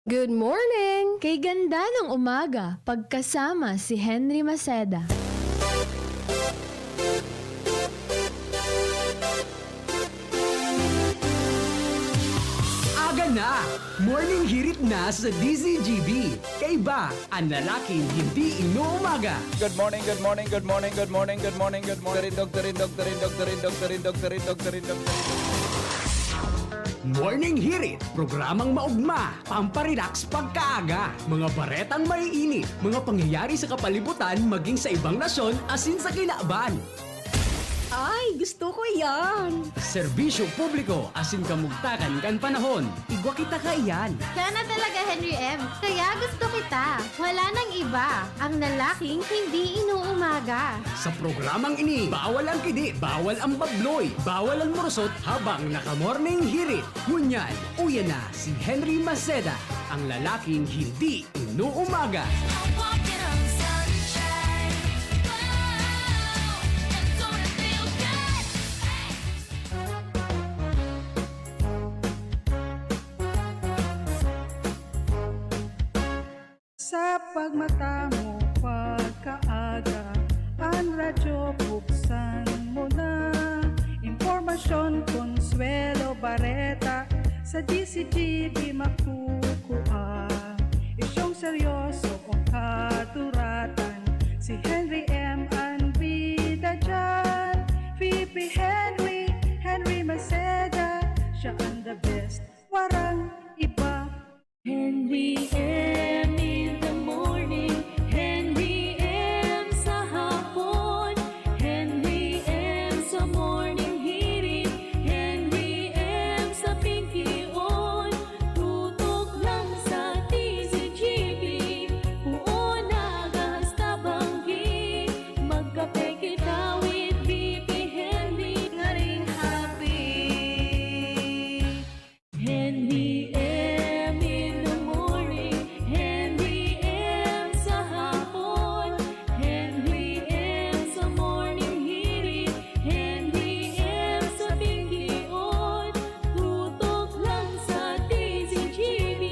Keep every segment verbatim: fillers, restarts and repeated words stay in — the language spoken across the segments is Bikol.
Good morning! Kay ganda ng umaga, pagkasama si Henry Maceda. Aga na! Morning hirit na sa D Z G B. Kaiba, ang lalaking hindi inuumaga. Good morning, good morning, good morning, good morning, good morning, good morning. Tarindog, tarindog, tarindog, tarindog, tarindog, tarindog, tarindog, tarindog. Morning Hirit, programang maugma, pamparelax pagkaaga, mga baretang maiinit, mga pangyayari sa kapalibutan maging sa ibang nasyon asin sa kinaban. Ay, gusto ko yan! Serbisyo publiko asin kamugtakan kan panahon. Igwa kita kaiyan. Siya na talaga, Henry M. Kaya gusto kita. Wala nang iba. Ang lalaking hindi inuumaga. Sa programang ini, bawal ang kidi, bawal ang babloy, bawal ang murusot habang naka-morning hirit. Ngunyan, uya na si Henry Maceda, ang lalaking hindi inuumaga. Sa pagmata mo pagkaaga, an radyo buksan mo na. Impormasyon, konsuwelo, bareta, sa D Z G B makukua. Isyong seryoso o kaduratan, si Henry M an bida diyan. V P Henry, Henry Maceda, siya an the best, warang iba. Henry M in the morning, Henry M sa hapon, Henry M sa morning hirit, Henry M sa pinkion. Tutok lang sa D Z G B, puon na gahas tabanggi. Magkape kita with V P Henry, ngaring happy. Henry M in the morning, Henry M sa hapon, Henry M sa morning hirit, Henry M sa pinkion. Tutok lang sa D Z G B,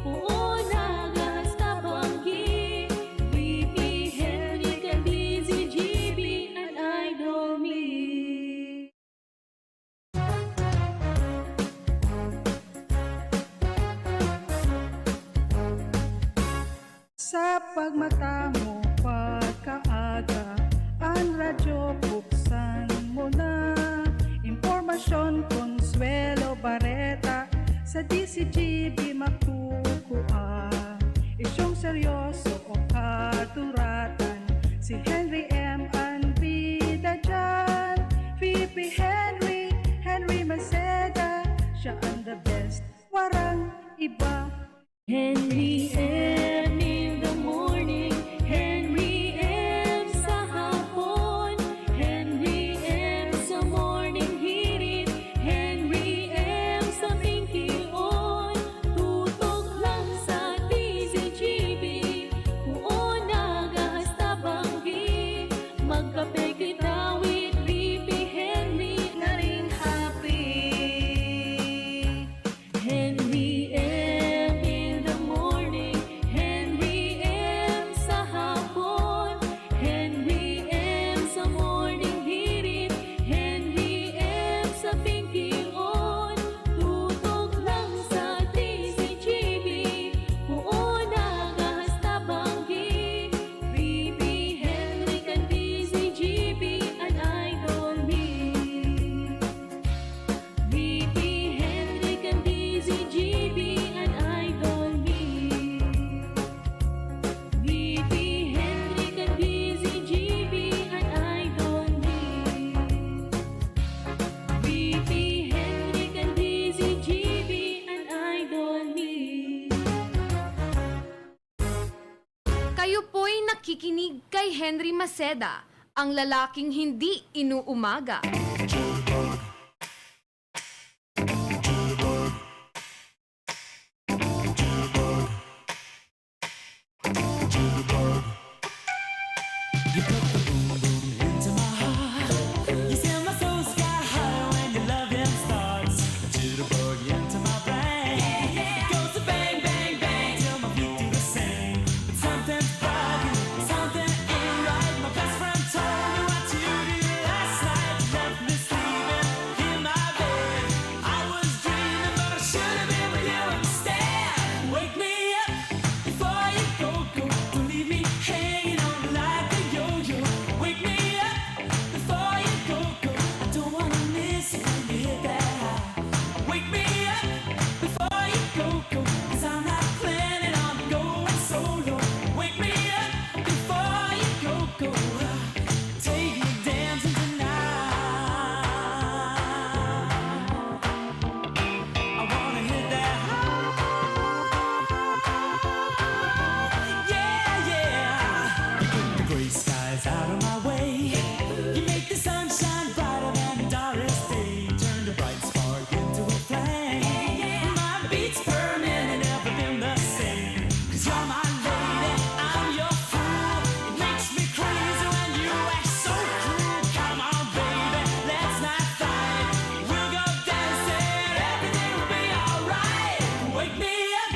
puon na gahas tabanggi. V P Henry kan D Z G B, an idol mi. Sa pagmata mo pagkaaga, an radyo buksan mo na. Impormasyon, konsuwelo, bareta, sa D Z G B makukua. Isyong seryoso o kaduratan, si Henry M an bida diyan. V P Henry, Henry Maceda, siya an the best, warang iba. Henry M in the morning, Henry M sa hapon, Henry M sa morning hirit, Henry M sa pinkion. Tutok lang sa D Z G B, puon na gahas tabanggi. Magkape kita with V P Henry, ngaring happy. Henry M in the morning, Henry M sa hapon, Henry M sa morning hirit, Henry M sa pinkion. Tutok lang sa D Z G B, puon na gahas tabanggi. V P Henry kan D Z G B, an idol mi. V P Henry kan D Z G B, an idol mi. V P Henry kan D Z G B, an idol mi. V P Henry kan D Z G B, an idol mi. Kayo po'y nakikinig kay Henry Maceda, ang lalaking hindi inuumaga. You put the boom boom into my heart. You send my soul sky high when your loving starts. Jitterbug into my brain. It goes to bang, bang, Go, go, 'cause I'm not planning on going solo. Wake me up before you go, go. Take me dancing tonight. I wanna hit that high. Yeah, yeah. You put the gray skies out of my way. You make the sunshine brighter than Doris Day. Turn the bright spark into a flame. My beats per minute never been the same. 'Cause you're my lady, I'm your fool. It makes me crazy when you act so cruel. Come on, baby, let's not fight. We'll go dancing, everything will be alright. Wake me up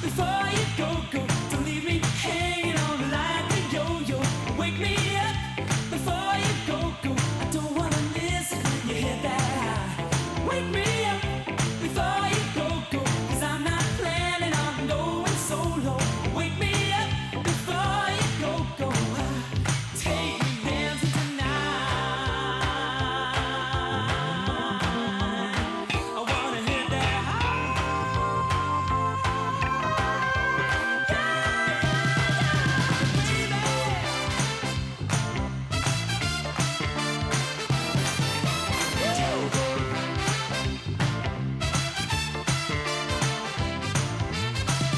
before you go, go. Don't leave me hanging on like a yo-yo. Wake me up before you go, go. I don't wanna miss it when you hit that high. Wake me up before you go, go. 'Cause I'm not planning on going solo. Wake me up before you go, go. Take me dancing tonight. I wanna hit that high. Yeah, yeah, yeah, baby.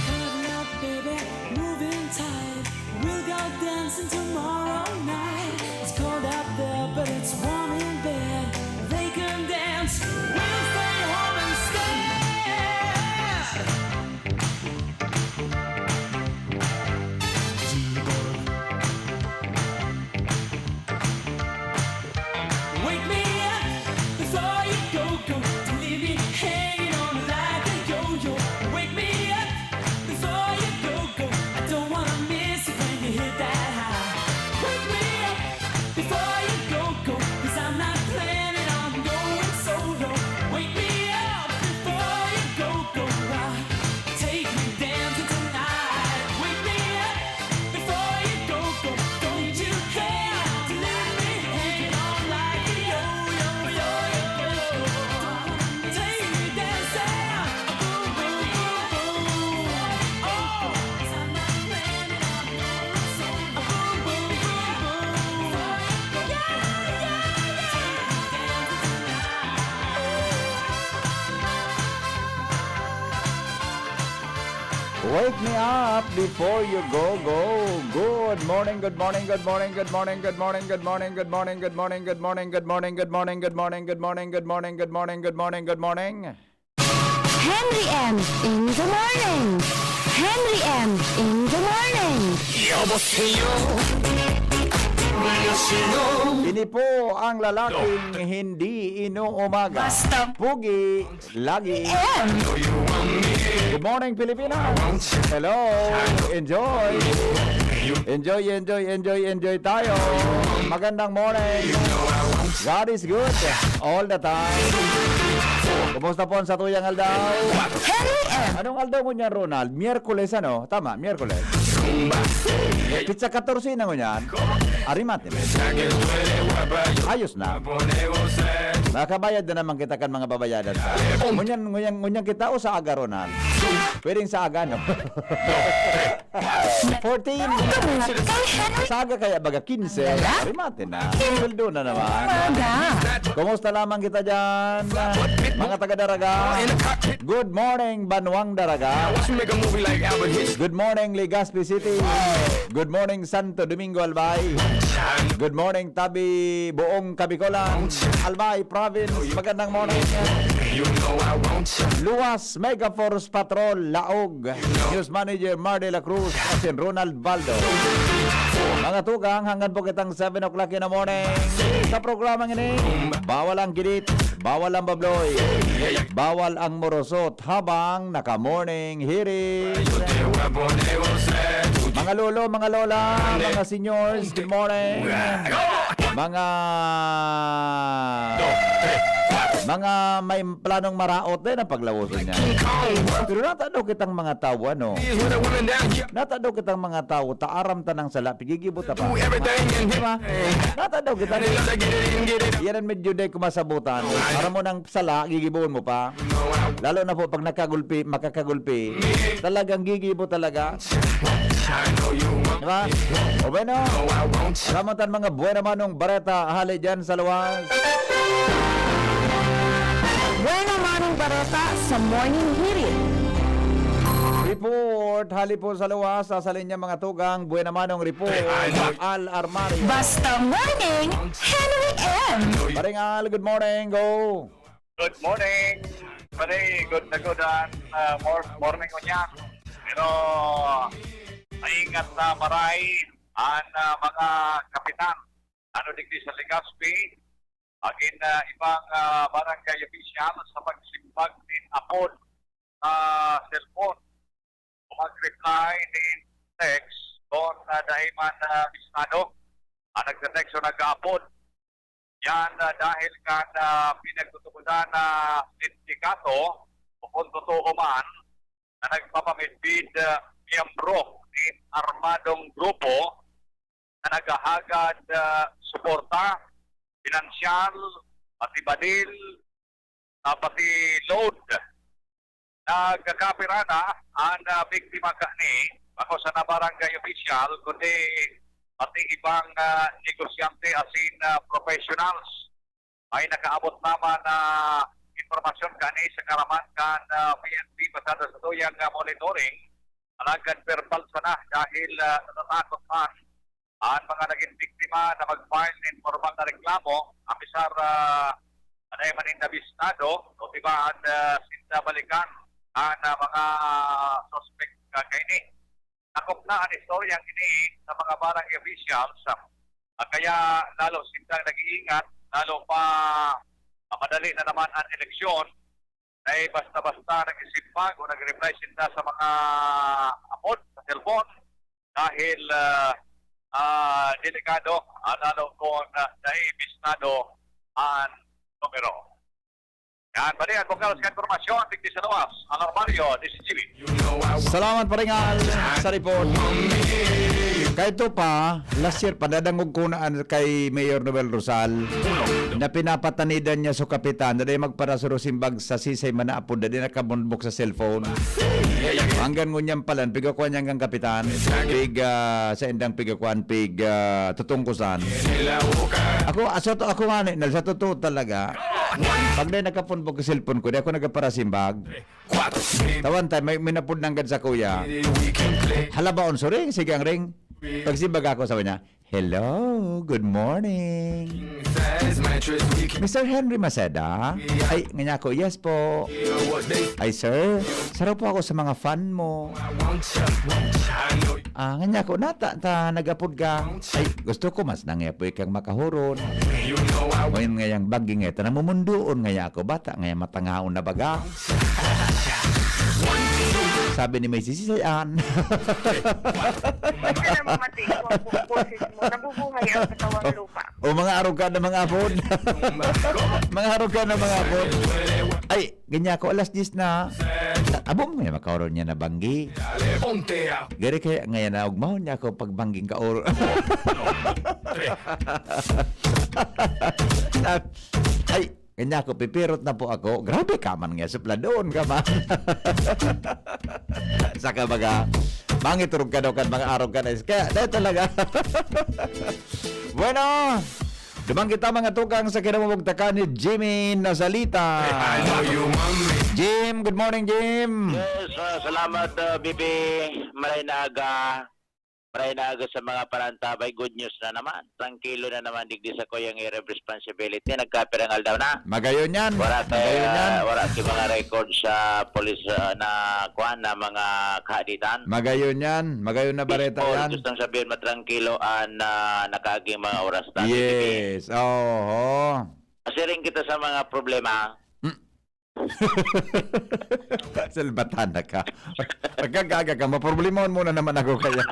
Cuddle up, baby, moving tight. We'll go dancing tomorrow night. It's cold out there, but it's warm in bed. They can dance. We'll stay home instead. Wake me up before you go, go. Don't leave me hanging on like a yo-yo. Wake me up before you go, go. I don't wanna miss it when you hit that high. Wake me up before you go, go. 'Cause I'm not planning on going solo. Wake me up before you go, go. Take me dancing tonight. Wake me up before you go, go. Don't you care to leave me hanging on like a yo-yo, yo-yo? Take me dancing. Boom, boom, boom. Oh, 'cause I'm not planning on going solo. Boom, boom, boom, boom. Yeah, yeah, yeah. Wake me up before you go, go. Good morning, good morning, good morning, good morning, good morning, good morning, good morning, good morning, good morning, good morning, good morning, good morning, good morning, good morning, good morning, good morning, good morning, good morning. Henry M in the morning. Henry M in the morning. 여보세요. 안녕하세요. Ini po ang lalaking hindi inuumaga. Basta. Pugi lagi. M. Good morning, Pilipinas. Hello. Enjoy. Enjoy, enjoy, enjoy, enjoy tayo. Magandang morning. God is good all the time. Kumusta po ang satuyang aldaw? Henry M. Anong aldaw ngunyan, Ronald? Miyerkules, ano? Tama, Miyerkules. Pitsa katorse na ngunyan. Arimat. Ayos na. Makabayad na naman kita kan mga babayadan. Ngunyan, ngunyan, ngunyan kita o sa aga, Ronald? Pwedeng sa aga, no? Fourteen. Sa aga kaya baga quince. Remate na. Sweldo na naman. Aga. Kumusta lamang kita dyan? Mga taga Daraga. Good morning, Banwang Daraga. Good morning, Legazpi City. Good morning, Santo Domingo, Albay. Good morning, Tabi, buong Kabikolan. Albay Province, magandang morning. Luwas, Megaforce Patrol, Laog. News Manager Mar de la Cruz, asin Ronald Baldo. Mga tugang, hanggang po kitang seven o'clock in the morning. Sa programang ini, bawal ang gidit, bawal ang babloy, bawal ang morosot habang naka-morning hirit. Mga lolo, mga lola, mga seniors, good morning. Mga Mga may planong maraot, dai na paglawoson niya. Pero nata daw kitang mga tawo, ano? Nata daw kitang mga tawo, ta aram ta nang sala, pigigibo ta pa. Di ba? Nata daw kita. Yan ang medyo dai ko masabutan. Aram mo nang sala, gigibohon mo pa. Lalo na po pag nakagulpi, makakagulpi. Talagang gigibo talaga. Di ba? O bueno, salamat ang mga buena manong bareta hali dyan sa luwas. Buena manong bareta sa Morning Hirit. Report, hali po sa luwas, sa linya mga tugang, buena manong report, Al Armario. Basta Morning, Henry M. Paring Al, good morning, go. Good morning. Pare, good na good an, ah, mor-, morning unya. Pero maingat na maray an, ah, mga kapitan. Ano digdi sa Legazpi, agin, ah, ibang, ah, barangay official sa pagsimbag nin apod sa cellphone o mag-reply nin text kun, ah, dai man, ah, bistado an nagte-text o nag-aapod. Yan, ah, dahil kan, ah, pinagtutubodan na sindikato o kun totoo man na nagpapamidbid, ah, miyembro nin armadong grupo na naghahagad, ah, suporta, pinansyal, pati badil, ah, pati load. Nagkakapira na an, ah, biktima kani, bako sana barangay official, kundi pati ibang, ah, negosyante asin, ah, professionals. May nakaabot naman na impormasyon kani sa karaman kan, ah, P N P pasado sa tuyang, ah, monitoring. Alagad verbal sana dahil, ah, natatakot man an mga nagin biktima na mag-file nin pormal na reklamo, apisar, ah, anay man nin nabistado, o tiba an, ah, sinda balikan an, ah, mga suspek, ah, kaini. Dakop na an istoryang ini sa mga barangay officials, ah, kaya lalo sindang nag-iingat, lalo pa, ah, madali na naman an eleksyon, dai basta-basta nag-isimbag o nag-reply sinda sa mga apod sa cellphone dahil, ah, ah, delikado, ah, lalo kung, ah, dai bistado an numero. Yan, bali, ang bukal sa impormasyon, digdi sa luwas, Alarmario, D C G B. Salamat, Paringal, sa report. Kaito pa, last year pa, nadangog ko na an-, kay Mayor Noel Rosal, na pinapatanidan niya sa kapitan, na dai magparasuro simbag sa sisay man na apod, na dai nakabunbok sa cellphone. Hanggang ngunyan palan, pigakuan niya hanggang kapitan, pig, ah, sa indang pigakuan, pig, ah, tutungkusan. Ako, ah, sa to, ako nga ni, na, sa totoo talaga, pag dai nakapunbok sa cellphone ko, di ako nagparasimbag. Tawan tayo, may minapod nanggad sa kuya. Halabaon, sorry, sige ang ring. Pagsimbag ako, sabi niya, "Hello, good morning. Mister Henry Maceda?" Ay, ngani ako, "Yes po." "Ay, sir, saro po ako sa mga fan mo." Ah, ngani ako, nata, ta, nagapod ka. Ay, gusto ko mas nangyapoy kang makahuron. Ngayon ngayang banggi nga ito, namumundoon ngaya ako, bata ngaya matangaon na baga. Sabi ni may sisisayan. Basta na mamati ko ang boses mo. Nabubuhay ang katawang lupa. O mga aruga na mga apod. Mga aruga na mga apod. Ay, ganyan ako, alas diyes na. Abong may makaoron niya na banggi. Gari kaya ngayon na ugmahon niya ako pag bangging kaoron. Ay, kanya ako, pipirot na po ako. Grabe ka man nga, supladon ka man. Saka mga, mangiturog ka daw kan mga arog ka na. Kaya, dahil talaga. Bueno, duman kita mga tukang sa kinamumugtakan ni Jimmy Nazalita. Jim, good morning, Jim. Yes, ah, salamat, ah, Bibi. Maray na aga. Maray na aga sa mga parantabay, good news na naman. Trangkilo na naman digdi sa kuyang area of responsibility. Nagkapirangal daw na. Magayon yan. Wala kay, Magayon yan. Ah, wala kay mga record sa polis, ah, na, kuwan, na mga kahaditan. Magayon yan. Magayon na bareta Peaceful. Yan. Gustong sabihin, matrangkilo ang, ah, nakaaging mga oras na. Yes. Oho. Asiring kita sa mga problema. Mm. Salbatan na ka. Pagkagaga ka, maproblemahon mo na naman ako kaya.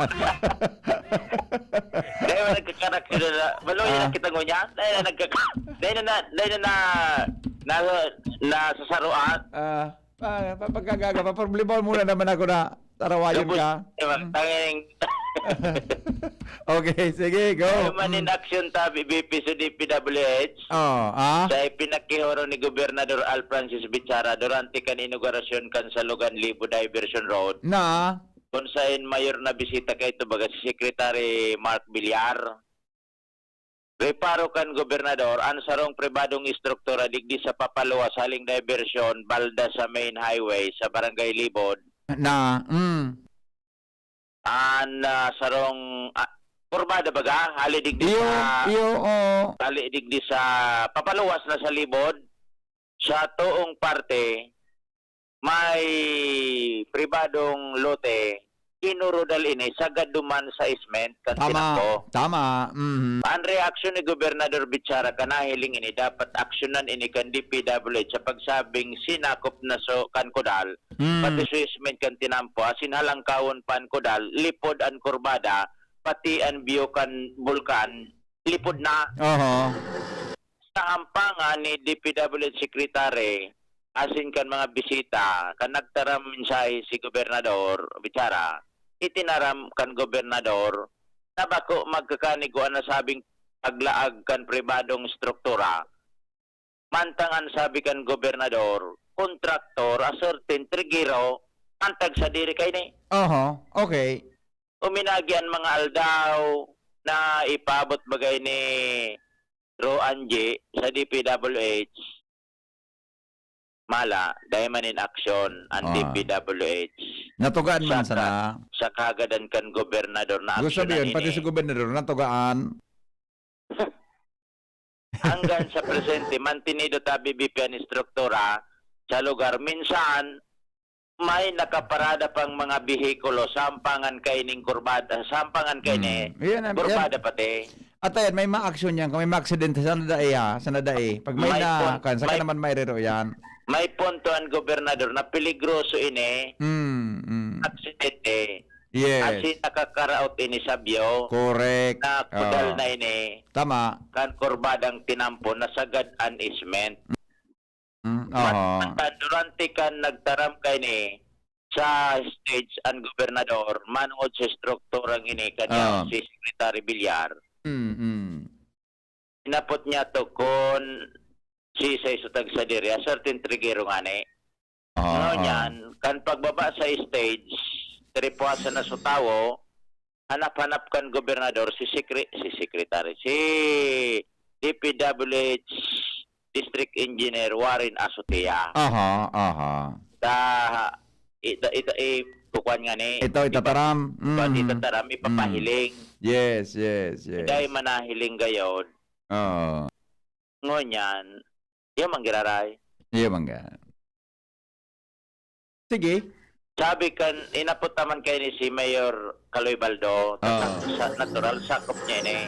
Dahil na nagkakarak sila na, maloy na Ah. kita ngunyan. Dahil na nagkaka-, dahil na, dahil na, na, Nasa, nasa saruan. Ah, ah, pa-, pagkagaga, paproblemaon muna naman ako na tarawayon Tapos, ka. eh, Mm. tanging Okay, sige, go. Ay, man in Mm. action tabi, B P sa D P W H. Oh, ah? Sa ipinakihoro ni Gobernador Al Francis Bichara durante kan inaugurasyon kan Salugan Libo Diversion Road. Na? Kung saan mayor na bisita kay ito, baga si Secretary Mark Villar. Reparo kan gobernador, ang sarong pribadong estruktura digdi sa papaluwas haling diversion, balda sa main highway sa Barangay Libod. Na, mm. An, ah, sarong, ah, kurbada baga, hali digdi Iyo, sa, iyo, oo. hali digdi sa papaluwas na sa Libod, sa toong parte, may pribadong lote, kinurudal ini, sagad duman sa isment kan Tama, tinakbo. tama, mhm. Ang reaksyon ni Gobernador Bichara kan nahiling ini, dapat aksyonan ini kan D P W H sa pagsabing sinakop na so kan kudal, Mm. pati so isment kan tinampo, asin halangkawon pa an kudal, lipod an kurbada, pati an view kan bulkan, lipod na. Oho. Sa ampangan ni D P W H Secretary, asin kan mga bisita, kan nagtaram mensahe si Gobernador Bichara, itinaram kan gobernador na bako magkakanig ko an nasabing paglaag kan pribadong estruktura. Mantang an sabi kan gobernador, kontraktor, a certain trigero, mantag sa diri kaini. Oho, okay. Uminagi an mga aldaw na ipaabot bagay ni Ro Angie sa D P W H. Mala, dai man in aksyon an Ah. D P W H. Natugaan man Sa ka-, sana. sa kagadan kan gobernador na Gusto aksyonan sabihin, pati ini. si gobernador, natugaan. Hanggang sa presente, mantenido tabi B P an estruktura sa lugar. Minsan, may nakaparada pang mga behikulo, sampangan kaining kurbada, sampangan kaini, Hmm. Yan ang, kurbada yan. pati. At ayan, may mga aksyon yan. Kung may mga aksidente, sana dai, ha? Sana dai. Pag may May na, pon-, kan, saka may naman mairiro yan. May punto ang gobernador na peligroso ini. Hmm, hmm. Aksidente. Yes. Asin nakakaraot ini sa biyo. Correct. Na kudal Oh. na ini. Tama. Kan kurbadang tinampo, nasagad an isment. Mm, Mat-, oho. matan durante kan nagtaram kaini sa stage an gobernador, manongod sa estrukturang ini, kanya Oh. si Secretary Villar. Mm, mm. Hinapot niya to kun si sa iso tagsa diri, a certain trigero ngani. Oo, Ngunyan, oo. kan pagbaba sa stage, tripuasan na sa tawo, hanap-hanap kan gobernador si sekre-, si secretary, si D P W H District Engineer Warren Azotea. Aha, aha. Ta, ita, ita, i-, kukuan nga ni, Ito, ipa-, itataram. ipa-, Mm. itataram, Mm. ipapahiling. Yes, yes, yes. Dahil manahiling gayon. Oo. Ngunyan, iyo man giraray. Iyo man ga. Sige. Sabi kan, inapot naman kayo ni si Mayor Kaloy Baldo, ta-, Oo. sa natural, sakop niya ini.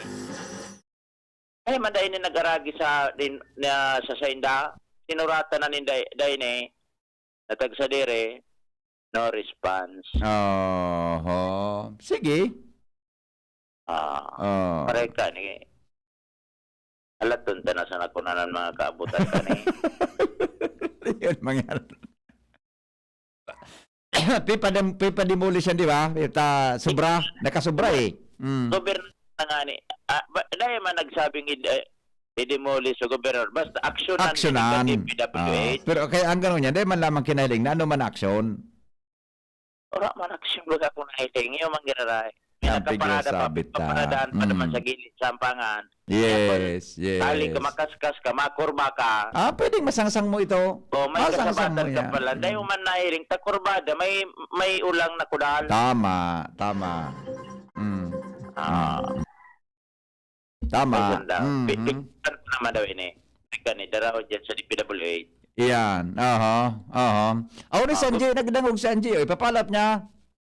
Ay, man dai ni nag-aragi sa, din, na, sa sainda, sinuratan na nin dai, dai ni, natag sa dire, no response. Oho. Sige. Ah, Oh. Pare ka ni, alaton ta na sa nakunanan mga kaabutan ka ni. Yun, mangyari. Pipadem-, pipademolish yan, di ba? Ita, sobra, nakasubra eh. Mm. Gobyerno na nga ni, ah, ba, dahil man nagsabing i-, eh, i-demolish sa gobyerno. Basta aksyonan ni Aksyonan. D P W H. Ah, pero kaya ang ganun yan, dahil man lamang kinahiling na ano man aksyon. Wala man aksyon baga kung nahiling. Yung manggiraray. May Ang nakaparada pa, piglasabit ta. paparadaan pa naman Mm. sa gilid, sampangan. Yes, yes. Hali ka, makaskas ka, makurba ka. Ah, pwedeng masangsang mo ito. Oh, may Masangsang kasabatan mo ka yan. pala. Dahil Mm. man nahiling, ta kurbada, may, may ulang na kudal. Tama, tama. Mm. Ah. Mm. Tama. Ay, ganda. Mhm. Pi-, pi-, ano naman daw ini? Ika ni, daraw dyan sa D P W H. Iyan. Aha, aha. Aw, ni Ah, Sanji, gu- nagdangog si Sanji. Oy, papalap niya.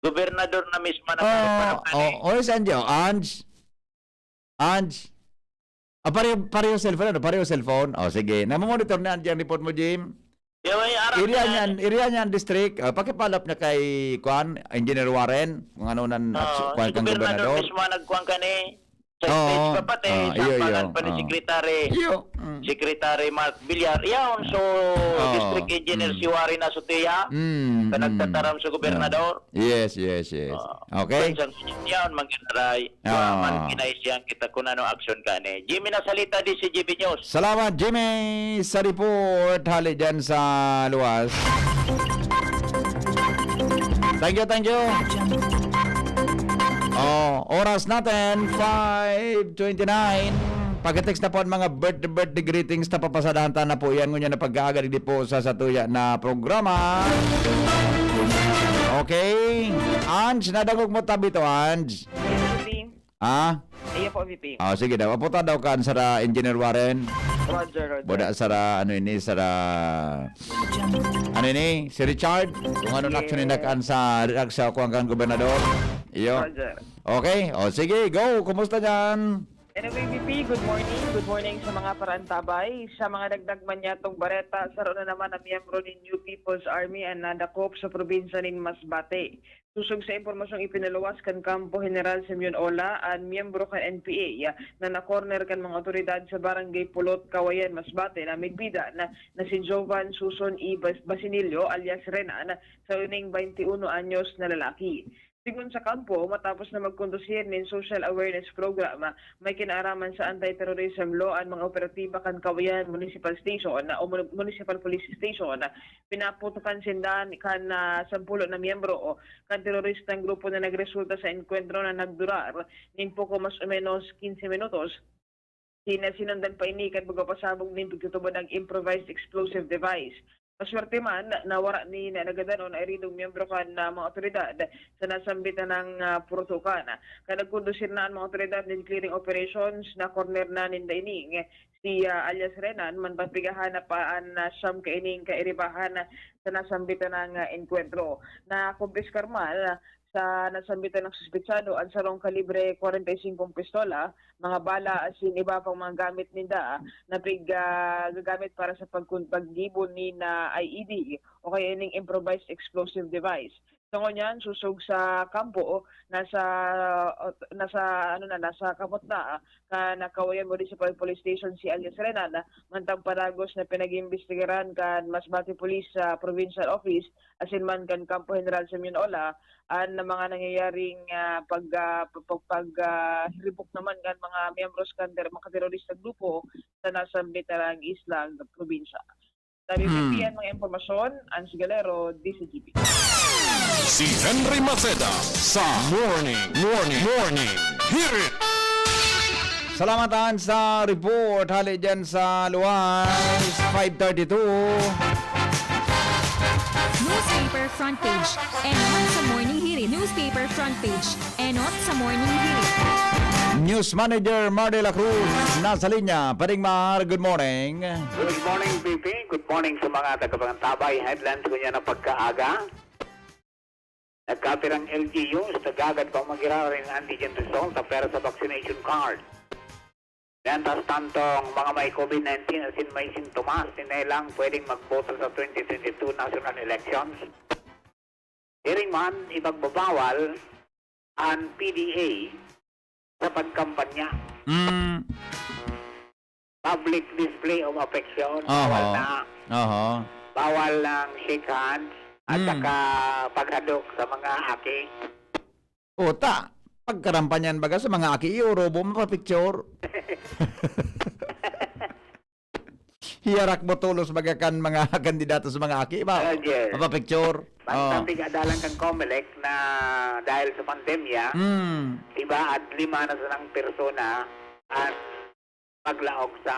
Gobernador na mismo na Oh, nagpaparang oh, ani. Oh, si Sanji. Oh, Ange. Ange. Ah, pareho, pareho cellphone, ano? Pareho cellphone. Oh, sige. Namomonitor ni Ange ang report mo, Jim? Yo, may arap Area na. niyan, area niyan, district. Ah, pakipalap niya kay, kwan, Engineer Warren, kung ano nan Oo, aksyon, kwan si kang gobernador gobernador. mismo ang nagkwan ka ni. Sa Oo. stage pa pati, Oo, iyo, sampangan iyo. pa ni Oo. secretary. Iyo. Mm. Secretary Mark Villar. Yaon, so, Oh, District Engineer mm. si Warren Azotea, Mm, na mm. nagtataram sa gobernador. Ah. Yes, yes, yes. Ah, Okay. Sa yaon, magkinaray. Ah. Wa man kinaisyan kita kung ano action ka ni. Jimmy Nasalita, D C G B News. Salamat, Jimmy, sa report. Hali dyan sa luwas. Thank you, thank you. Oh, oras natin, five twenty-nine. Pag-text na po ang mga birthday, birthday greetings na papasadahan ta na po yan. Ngunyan na pag-aaga, di po sa satuya na programa. Okay. Ange, nadangog mo tabi to, Ange? Yes, V P. Ah? Iyo po, V P. Ah, sige daw. Aputa daw kan sara Engineer Warren. Roger, Roger. Boda sara, ano ini, sara, ano ini, si Richard. Kung ano Yes. action indakan sa, sa kuwan kan gobernador. Iyo. Roger. Okay. O, sige, go. Kumusta dyan? Anyway, V P, good morning. Good morning sa mga parantabay. Sa mga dagdag man yatong bareta, saro na naman ang miyembro nin New People's Army ang nadakop sa probinsya nin Masbate. Sosog sa impormasyong ipinaluwas kan Kampo General Simeon Ola, an miyembro kan N P A na nakorner kan mga awtoridad sa Barangay Pulot, Kawayan, Masbate, na midbidan na si Jovan Suson E. Bas-, Basinillo alias Renan, sa ining twenty-one anyos na lalaki. Sigon sa kampo, matapos na magkondusir nin social awareness program, may kinaaraman sa anti-terrorism law an mga operatiba kan Kawayan Municipal Station o Mun-, Municipal Police Station. Pinaputokan sinda kan, ah, sampulo na miyembro kan teroristang grupo na nagresulta sa engkwentro na nagdurar nin poko mas o menos quince minutos. Sina-, sinundan pa ini kan pagpapasabog nin pagtutubod ng improvised explosive device. Maswerte man na wara nin nagadanon na eridong miyembro kan, ah, mga awtoridad sa nasambit na ng, ah, purutukan. Kan nagkondusir na an mga awtoridad nin clearing operations, na-corner na ninda ining si, ah, alias Renan, mantang pighahanap pa an, ah, siyam kaining kairibahan sa nasambitan na, ah, engkwentro. Nakumpiskar man sa nasambitan na suspetsado an sarong kalibre kwarenta y singkong pistola, mga bala, asin iba pang mga gamit ninda na pig-, ah, gagamit para sa pagkun-, paggibo nin, ah, I E D o kaya ning improvised explosive device. Sa ngunyan, sosog sa kampo, nasa, nasa, ano na, nasa kamot na, ah, kan Kawayan Municipal Police Station si alias Renan, mantang padagos na pinag-iimbestigaran kan Masbate Police, ah, Provincial Office, asin man kan Kampo General Simeon Ola, an mga nangyayaring, ah, pag, ah, pag, pag, pag, ah, hiribok naman kan mga miyembros kan ter-, mga terorista grupo sa nasambit na isla, probinsya. Sabi Hmm. P P N, mga impormasyon, Ange Galero, D C G B. Si Henry Maceda sa Morning, Morning, Morning Hirit. Salamat, Ange, sa report. Hali dyan sa luwas, five thirty-two. Newspaper front page. Enot sa Morning Hirit. Newspaper front page. Enot sa Morning Hirit. News Manager Mar de la Cruz, nasa linya. Paring Mar, good morning. Good morning, V P. Good morning sa mga tagapangantabay. Headlines ko niya ng pagkaaga. Nagkapirang L G Us, nagagad pang magirarin antigen result, apera sa vaccination card. Mientras tanto, ang mga may COVID nineteen asin may sintomas, tinay lang pwedeng magboto sa twenty twenty-two national elections. Hiring man, ipagbabawal an P D A sa pagkampanya. Mm. Public display of affection, Oho. bawal na. Oho. Bawal ng shake hands at Mm. saka paghadok sa mga aki. Puta, pagkarampanyan baga sa mga aki, iurubo mo pa picture. Hiyarak mo tolos baga kan mga kandidato sa mga aki ba? Ah, yes. Mapapicture. Basta Oh. pigadalan kan Comelec na dahil sa pandemya, Mm. iba at lima na sanang persona ang maglaog sa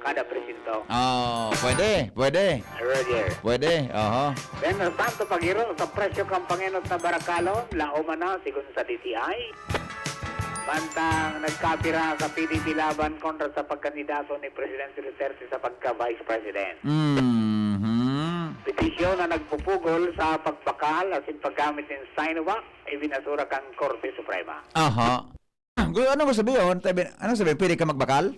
kada presinto. Oh, pwede, pwede. Roger. Pwede, oho. Then, ang tanto paghiro sa presyo kan pangenot na barakalon, laoman na, sigon sa D T I. Mantang nagkapira sa P D P laban kontra sa pagkandidato ni Presidente Duterte sa pagka-Vice President. Mhm. Petisyon na nagpupugol sa pagbakal asin paggamit nin Sinovac, ibinasura kan Korte Suprema. Aha. Ah, gu-, ano gusto sabihin? Tabi, ano sabihin? Pwede ka magbakal?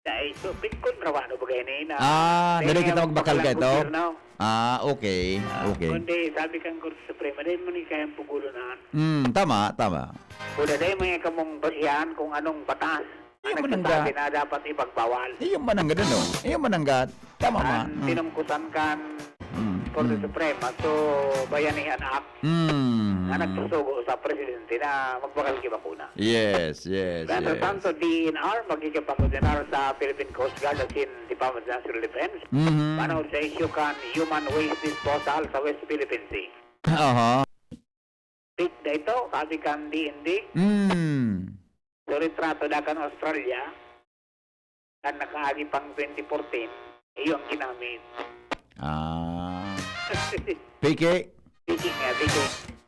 Dai, so, pigkontra wa, no, bagay ni na. Ah, Dai dali nga kita magbakal magbakal ka ang ito? gobyerno. Ah, okay, Ah, okay. kundi sabi kang Korte Suprema, dai mo ni kayang pugulon na. Hmm, tama, tama. Kundi dai mo nga kamong basihan kung anong batas. Iyo man ang ga- Nagsasabi na dapat ipagbawal. Iyo man ang gano'n, no? Iyo man ang ga-, tama man. Ang Mm. tinungkusan kan Mm, Korte mm. Suprema, so, Bayanihan Act, Mm. na nagsusugo sa presidente na magbakal ki bakuna. Yes, yes, Mientras yes. tanto, D E N R, makikipag-ordinar sa Philippine Coast Guard asin Department of National Defense, Mhm. manaog sa issue kan human waste disposal sa West Philippine Sea. Aha. Fake daito, sabi kan D N D. Mm. So, litrato da kan Australia, kan nakaagi pang twenty fourteen, iyo ang ginamit. Ah. Piki? Piki nga, piki.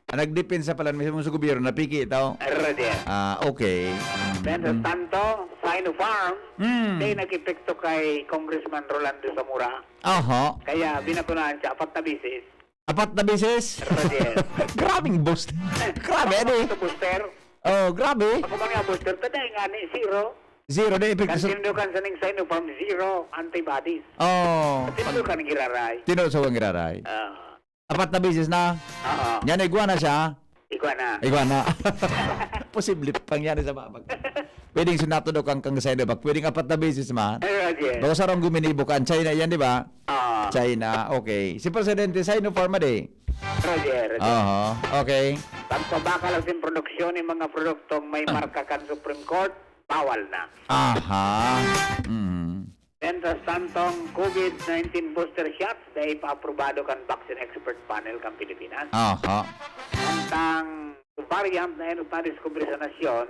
Ah, nagdepensa pala mismo sa gobyerno na piki ito? Roger. Ah, okay. Mm, Mientras mm. tanto, Sinopharm, Mm. may nag-epekto kay Congressman Rolando Zamora. Aha. Kaya binakunahan siya apat na bisis. Apat na bisis? Roger. Grabing boost. Grabe, ano eh? Sa booster. Oh, grabe. Ako man nga booster, taday nga ni zero. Zero na epekto sa Kan tindukan sa ning Sinopharm, zero antibodies. Oh. Tindukan ng giraray. Tindukan sa giraray. Ah. Apat na bisis na? Oo. Yan, igwa na siya? Igwa na. Igwa na. Posible pangyari sa babag. Pwedeng sinato daw kang, kang Sinovac. Pwedeng apat na bisis man. Roger. Baka sarong guminibo ka. Ang China yan, di ba? Ah. China, okay. Si Presidente Sinopharm, di? Roger, Roger. Aha, okay. Pagpabakal asin produksyon ng mga produktong may Ah. marka kan Supreme Court, bawal na. Aha. Mm. Mientras tantong COVID nineteen booster shots, dai pa aprobado kan vaccine expert panel kan Pilipinas. Aha. Antang variant na yan, na-discover sa nasyon,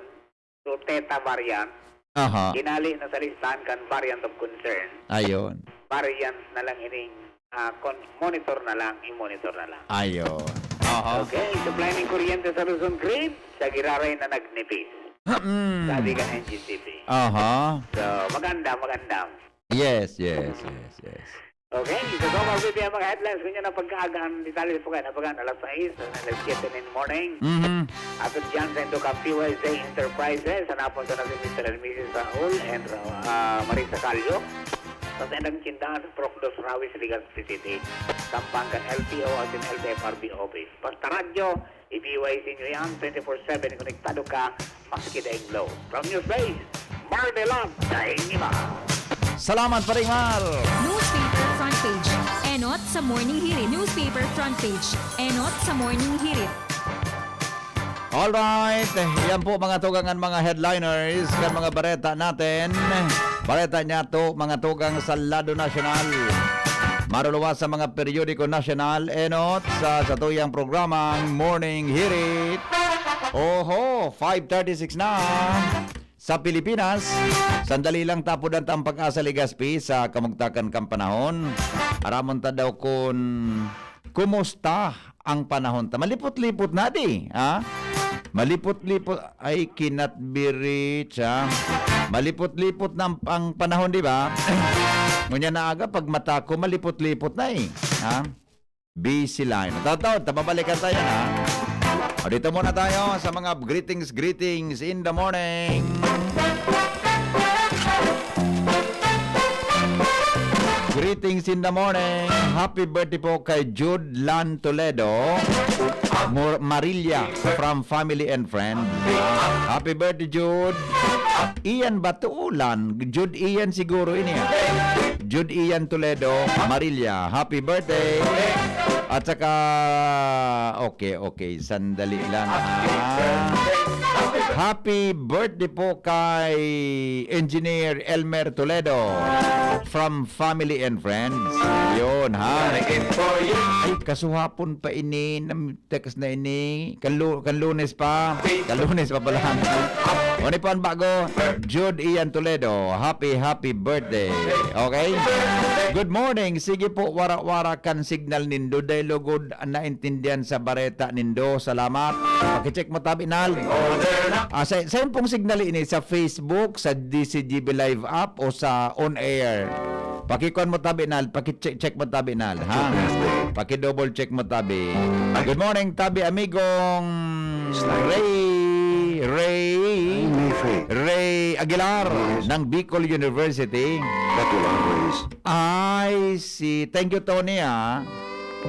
so Theta variant, Aha. Inali na sa listahan kan variant of concern. Ayun. Variant na lang ining, ah, kon-, monitor na lang, i-monitor na lang. Ayun. Aha. Okay, supply ng kuryente sa Luzon Grid, sa giraray na nagnipis. Mm. Sabi kan N G C P. Aha. So, maganda, maganda. Yes, yes, yes, yes. Okay, so, so, magbibigay ang mga headlines. Kung yan ang pagkaaga, ang detalye po kayo, napagaan alas sais, alas siyete in the morning. Mhm. Atod dyan sa Indoka P Y Z Enterprises, hanapon sa nasa Mister and Missus Saul and, uh, Marisa Callo. Sa sendang tindahan sa Procdos Rawis, Legazpi City. Sampangan L T O at in L T F R B office. Basta radyo, i-B Y C nyo yan, twenty-four seven, konektado ka, maski daing blow. From Newspace, Mardelon, daing iba. Salamat, Paring Mal. Newspaper front page. Enot sa Morning Hirit. Newspaper front page. Enot sa Morning Hirit. Alright, yan po mga tugang an mga headliners kan mga bareta natin. Bareta niya to, mga tugang sa lado nasyonal. Maruluwas sa mga periodiko nasyonal, enot sa satuyang programang Morning Hirit. Oho, five thirty-six na. Sa Pilipinas, sandali lang, tapodan ta an Pag-asa Legazpi sa kamugtakan kan panahon. Aramon ta daw kun kumusta ang panahon ta. Malipot-lipot na di, ha? Malipot-lipot, I cannot be reached, ha? Malipot-lipot na ang, ang panahon, di ba? Ngunyan na aga, pag mata ko, malipot-lipot na eh, ha? Busy line. Tatatawag, tababalikan tayo na. O, dito muna tayo sa mga greetings, greetings in the morning. Greetings in the morning. Happy birthday po kay Jude Lan Toledo, Mor-, Marilla, from family and friends. Happy birthday, Jude. Ian Batulan. Jude Ian siguro ini, ah. Jude Ian Toledo, Marilla. Happy birthday. At saka, okay, okay. Sandali lang, ah. Happy birthday po kay Engineer Elmer Toledo from family and friends. Yun, ha? Ay, kasuhapon pa ini. Text na ini, kan Lu-, kan Lunes pa. Kan Lunes pa pala. Ano po ang bago? Jude Ian Toledo, happy, happy birthday. Okay? Good morning. Sige po, wara-wara kan signal nindo. Dahil lugod ang naintindihan sa bareta nindo. Salamat. Pakicheck mo tabi, Nal. Ah, sa, sa pong signal ini sa Facebook, sa D C G B Live app o sa on air. Pakikuan mo tabi, Nal. Pakicheck, check mo tabi, Nal, ha? Check mo, Nal. Paki-double check mo tabi. Good morning, tabi amigong Ray, Ray, Ay, may Ray. Ray Aguilar Yes. ng Bicol University. That will always. I see. Thank you, Tony, ah.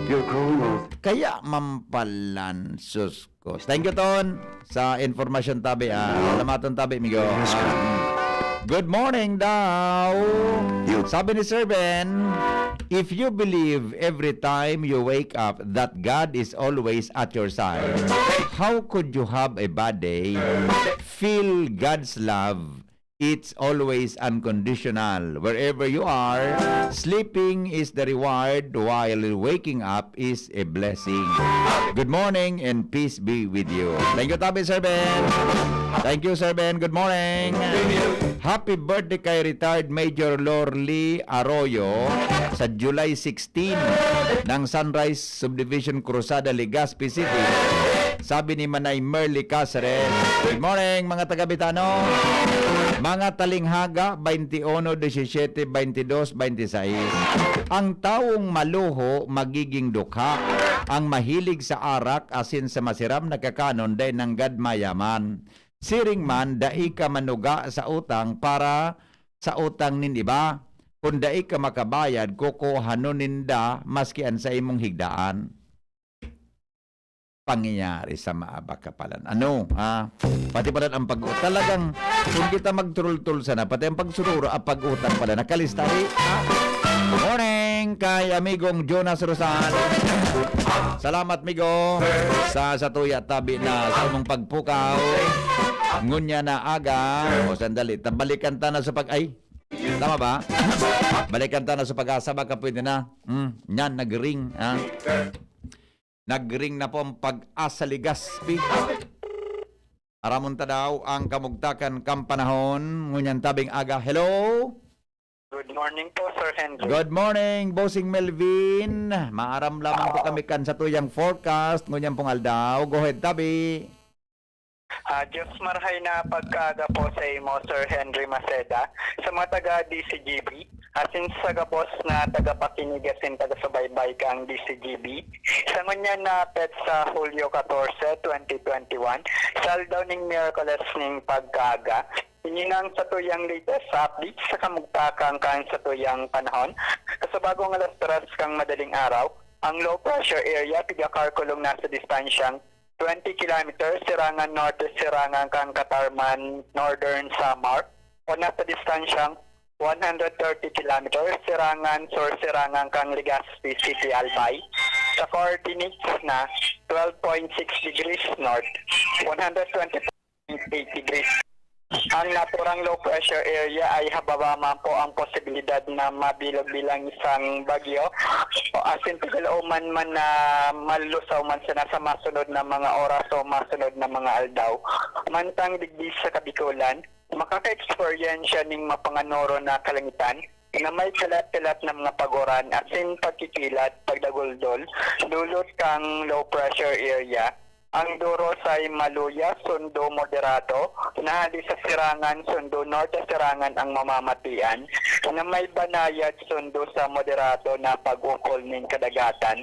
You're growing old. Kaya mampalan, sus ko. Thank you, Ton, sa informasyon tabi, ah. Salamaton tabi, amigo. Yes, Ah. ka. Good morning daw. Sabi ni Sir Ben, if you believe every time you wake up that God is always at your side, how could you have a bad day? Feel God's love. It's always unconditional. Wherever you are, sleeping is the reward while waking up is a blessing. Good morning and peace be with you. Thank you, Tabi, Sir Ben. Thank you, Sir Ben. Good morning. Happy birthday kay retired Major Lorly Arroyo sa July sixteen ng Sunrise Subdivision, Cruzada, Legazpi City. Sabi ni Manay Merly Caceres, "Good morning, mga taga Bitano." Mga talinghaga, twenty-uno, disisiyete, twenty-dos, twenty-sais. Ang tawong maluho, magiging dukha. Ang mahilig sa arak, asin sa masiram na kakanon, dai nanggad mayaman. Siring man, dai ka manuga sa utang para sa utang nin iba. Kun dai ka makabayad, kukuhanon ninda maski an saimong higdaan. Pangyayari sa maabak ka pala. Ano, ha? Pati pala ang pag-, talagang, kung kita magturultul sana, pati ang pagsururo, ang pag-utang pala, nakalista, di, ha? Morning kay amigong Jonas Rosal. Salamat, migo, sa, sa tuya tabi na sa imong pagpukaw. Ngunya na aga. O, sandali. Tabalikan ta na sa pag-, ay, tama ba? Balikan ta na sa pag-asa. Baka pwede na. Hmm, yan, nag-ring, ha? Nag-ring na po ang Pag-asa Legazpi. Aramon ta daw ang kamugtakan kan panahon ngunyan tabing aga. Hello? Good morning po, Sir Henry. Good morning, Bossing Melvin. Maaram lamang po Oo. kami kan satuyang forecast ngunyan pong aldaw. Go ahead, tabi. Ah, Diyos marhay na pagkaaga po sa imo, Sir Henry Maceda, sa mga taga D C G B, asin sa gabos na tagapakinig asin taga-subaybay kang D C G B. Sa ngunyan na petsa, Hulyo katorse, twenty twenty-one, sa aldaw ning Miyerkules ning pagkaaga, ini na ang satuyang latest update sa kamugtakan kan satuyang panahon. Sa bagong alas tres kang madaling araw, ang low pressure area pigakarkulong nasa distansyang twenty kilometers sirangan norte sirangan kan Catarman, Northern Samar, o nasa distansyang one hundred thirty kilometers sirangan sur sirangan kan Legazpi City, Albay, sa coordinates na twelve point six degrees north, one hundred twenty point eight degrees. Ang naturang low pressure area ay hababa man po ang posibilidad na mabilog bilang isang bagyo o asin pigalaoman man na malusaw man sana sa masunod na mga oras o masunod na mga aldaw. Mantang digdi sa Kabikulan, makaka-eksperyensya ning mapanganoro na kalangitan na may kalat-kalat na mga paguran asin pagkikilat, pagdaguldol, dulot kang low pressure area. Ang duros ay maluya, sundo moderado, na hali sa sirangan, sundo norte sirangan ang mamamatian, na may banayad, sundo sa moderado na pag-ukol ning kadagatan.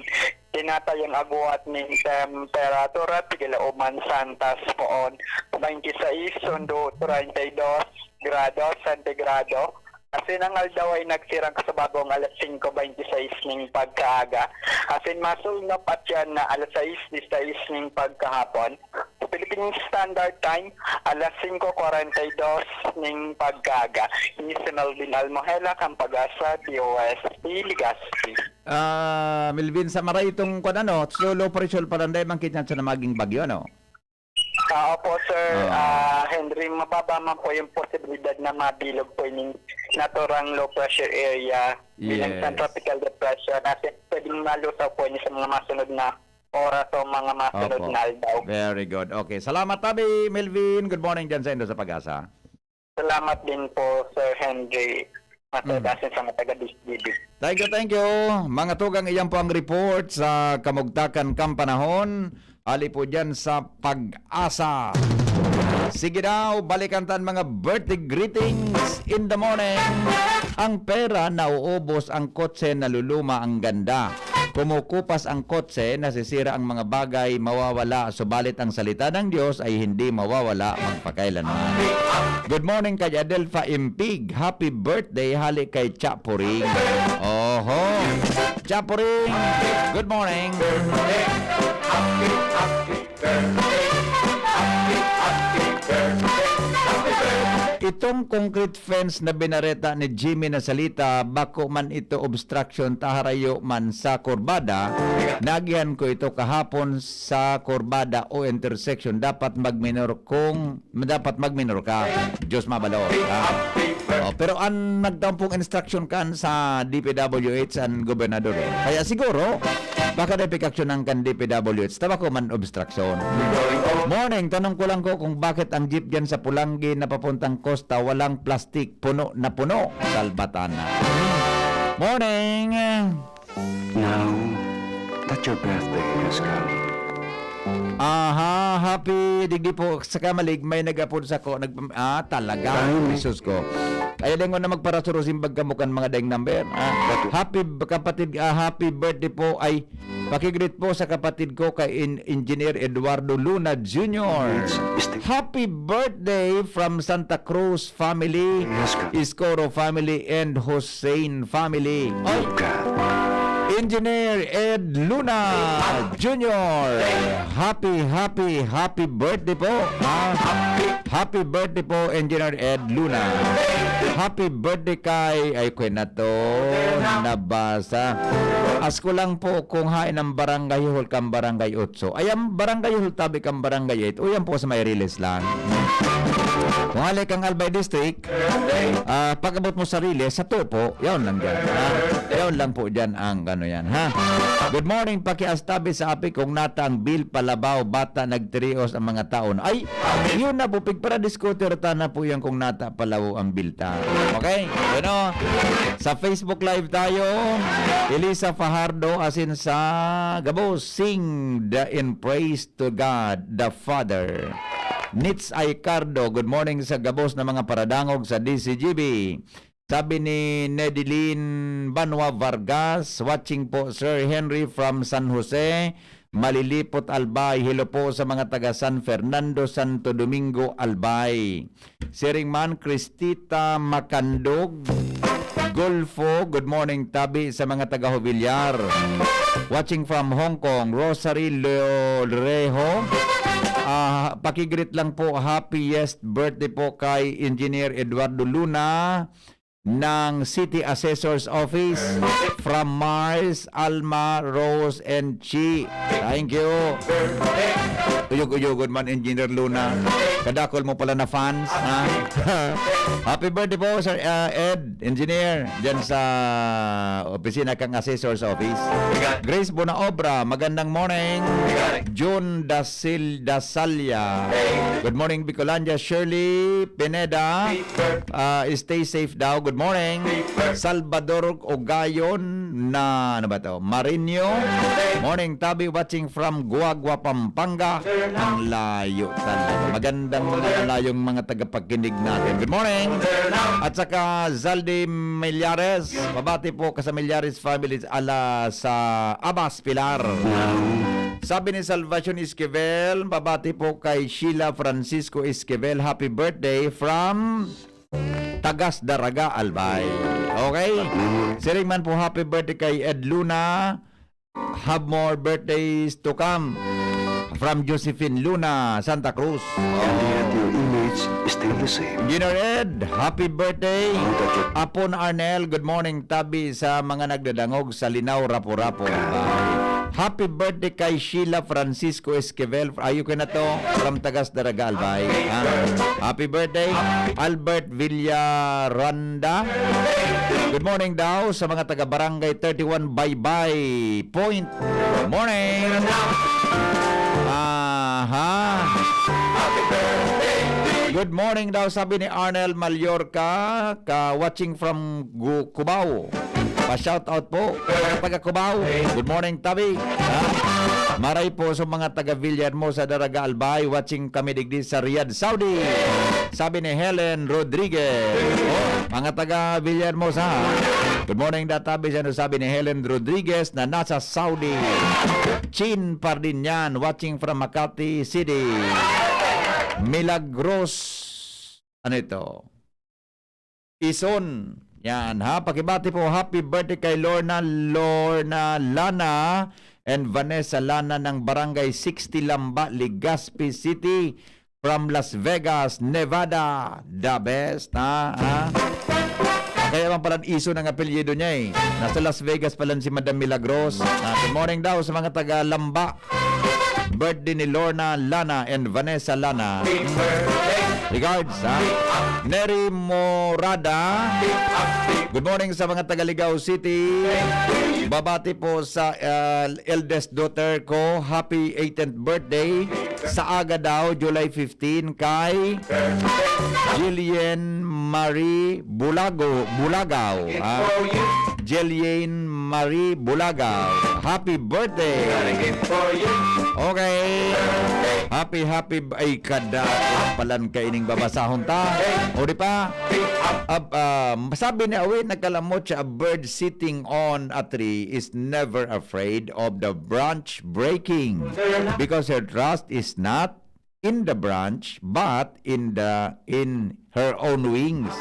Tinatayang agwat ning temperatura, pigalaoman santas poon, twenty-six sundo treinta y dos grado sentigrado. Asin ang aldaw ay nagsirang kasabagong alas singko beinti sais ning pagkaaga. Asin masulnop at yan na alas sais disais ning pagkahapon. Philippine Standard Time, alas singko kwarenta y dos ning pagkaaga. Ini si Melvin Almohela, kan Pag-asa, D O S T, Legazpi. Ah, Melvin, sa maray itong, kwan, ano, so low pressure pa rin, dahil bangkit niya siya na maging bagyo, ano? Ah, opo, Sir, Oo. ah, Henry, mababa man po yung posibilidad na mabilog po yung naturang low pressure area bilang Yes. isang tropical depression. At pwedeng malusaw po yun sa mga masunod na oras o mga masunod Opo. na aldaw. Very good. Okay. Salamat, Tabi Melvin. Good morning dyan sa Indo sa Pag-asa. Salamat din po, Sir Henry. Masaya Mm. sa mga taga-D C G B. Thank you, thank you. Mga tugang, iyan po ang report sa kamugtakan kan panahon. Ali po dyan sa Pag-asa. Sige daw, balikan tan mga birthday greetings in the morning. Ang pera nauubos, ang kotse naluluma, ang ganda. Kumukupas ang kotse, nasisira ang mga bagay, mawawala, subalit ang salita ng Diyos ay hindi mawawala magpakailanman. Good morning kay Adelfa Impig. Happy birthday, hali kay Chapuring. Oho. Chapuring, good morning. Itong concrete fence na binareta ni Jimmy na salita, bako man ito obstruction ta harayo man sa kurbada, nagihan ko ito kahapon sa kurbada o intersection. Dapat magminor kung, dapat magminor ka. Diyos mabalot, ha? Oh, pero ang nagtampong instruction kan sa D P W H ang gobernador, eh. Kaya siguro, baka na epikaksyon ang kan D P W H. Tabako man obstruction. Morning, tanong ko lang ko kung bakit ang jeep dyan sa Pulanggi na papuntang Costa walang plastic, puno na puno. Salbatana. Morning! Now that your birthday has come. Aha, happy digdi po sa kamalig, may nag-apod sa ko, nag, ah, talaga, Ay, Jesus ko. Ay, lingon na magparasurusimbag kamo kan mga daing number. Ah, happy b-, kapatid, ah, happy birthday po ay pakigreet po sa kapatid ko kay In-, Engineer Eduardo Luna Junior. Happy birthday from Santa Cruz family, Yes, God. Iscoro family, and Hussein family. Oy! Engineer Ed Luna Junior. Happy, happy, happy birthday po. Ha? Happy birthday po, Engineer Ed Luna. Happy birthday kay, ay, kwen na to, nabasa. Asko lang po kung hain ang barangay hall kang barangay Otso. Ay, ang barangay hall tabi kang barangay eight. O, yan po sa may Riles lang. Kung hali kang Albay District, ah, pag-abot mo sa Riles, sa Tupo, yaon lang dyan. Ha? Yaon lang po dyan ang ano yan, ha? Good morning, pakiastabi sa api kung nata ang bill palabaw, bata nagtirios ang mga taon. Ay, yun na po, pigparadiskutir ta na po yan kung nata palabaw ang bill ta. Okay? Bueno, sa Facebook Live tayo, Elisa Fajardo, asin sa gabos, sing the in praise to God, the Father. Nits Aicardo, good morning sa gabos na mga paradangog sa D C G B. Sabi ni Nedeline Banwa Vargas, watching po, Sir Henry from San Jose, Malilipot, Albay. Hello po sa mga taga San Fernando, Santo Domingo, Albay. Siring man, Cristita Macandog, Golfo, good morning, tabi sa mga taga Jovillar. Watching from Hong Kong, Rosary Lorejo. Ah, pakigreet lang po, happiest birthday po kay Engineer Eduardo Luna ng City Assessor's Office, from Mars, Alma, Rose, and Chi. Thank you. Uyog-uyogon man, Engineer Luna. Kadakol mo pala na fans, ha? Happy birthday po, Sir, ah, Ed, Engineer, dyan sa opisina kang Assessor's Office. Grace Bonaobra, magandang morning. June Dasil Dasalia. Good morning, Bicolandia. Shirley Pineda, ah, stay safe daw. Good morning. Salvador Ogayon na, ano ba to? Marinho. Morning, Tabi, watching from Guagua, Pampanga. Ang layo talaga. Magandang mga layong mga tagapakinig natin. Good morning. At saka Zaldi Millares, mabati po ka sa Millares family ala sa Abas, Pilar. Sabi ni Salvacion Esquivel, mabati po kay Sheila Francisco Esquivel, happy birthday from Tagas Daraga, Albay. Okay? Siring man po, happy birthday kay Ed Luna. Have more birthdays to come. From Josephine Luna, Santa Cruz. And yet your image is still the same. Engineer Ed, happy birthday. Apon Arnel, good morning, tabi sa mga nagdadangog sa Linao, Rapu-Rapu. Happy birthday kay Sheila Francisco Esquivel. Ayo ko na to, from Tagas Daraga, Albay. Ah, happy birthday, Albert Villaranda. Good morning daw sa mga taga Barangay thirty-one Baybay Point. Morning. Aha. Good morning daw, sabi ni Arnel Mallorca, ka watching from Gu-, Cubao. Pa-shout out po, mga taga Cubao. Good morning, tabi. Ha? Maray po sa mga taga Villahermosa, Daraga, Albay, watching kami digdi sa Riyadh, Saudi. Sabi ni Helen Rodriguez. Oh, mga taga Villahermosa, ha? Good morning, da, tabi, siya, no, sabi ni Helen Rodriguez na nasa Saudi. Chin Pardinian, watching from Makati City. Milagros, ano ito? Ison. Yan, ha? Pakibati po, happy birthday kay Lorna, Lorna Lana and Vanessa Lana ng Barangay sixty Lamba, Legazpi City. from Las Vegas, Nevada. The best, ha? Ha? Kaya man palan Ison ang apelyido niya, eh. Nasa Las Vegas palan si Madam Milagros. Ah, good morning daw sa mga taga Lamba. Birthday ni Lorna Lana and Vanessa Lana. Regards, ha? Neri Morada. Good morning sa mga taga Ligao City. Babati po sa, ah, eldest daughter ko. Happy eighteenth birthday. Sa aga daw, July fifteen, kay Jillian Marie Bulago, Bulagaw, ha? Jillian Marie Bulagaw. Happy birthday! Okay. Happy, happy, ay, kada palan kaining babasahon ta. O di pa? Ab-, ah, sabi ni Awi, nagkalamot siya, "A bird sitting on a tree is never afraid of the branch breaking because her trust is not in the branch, but in the, in her own wings.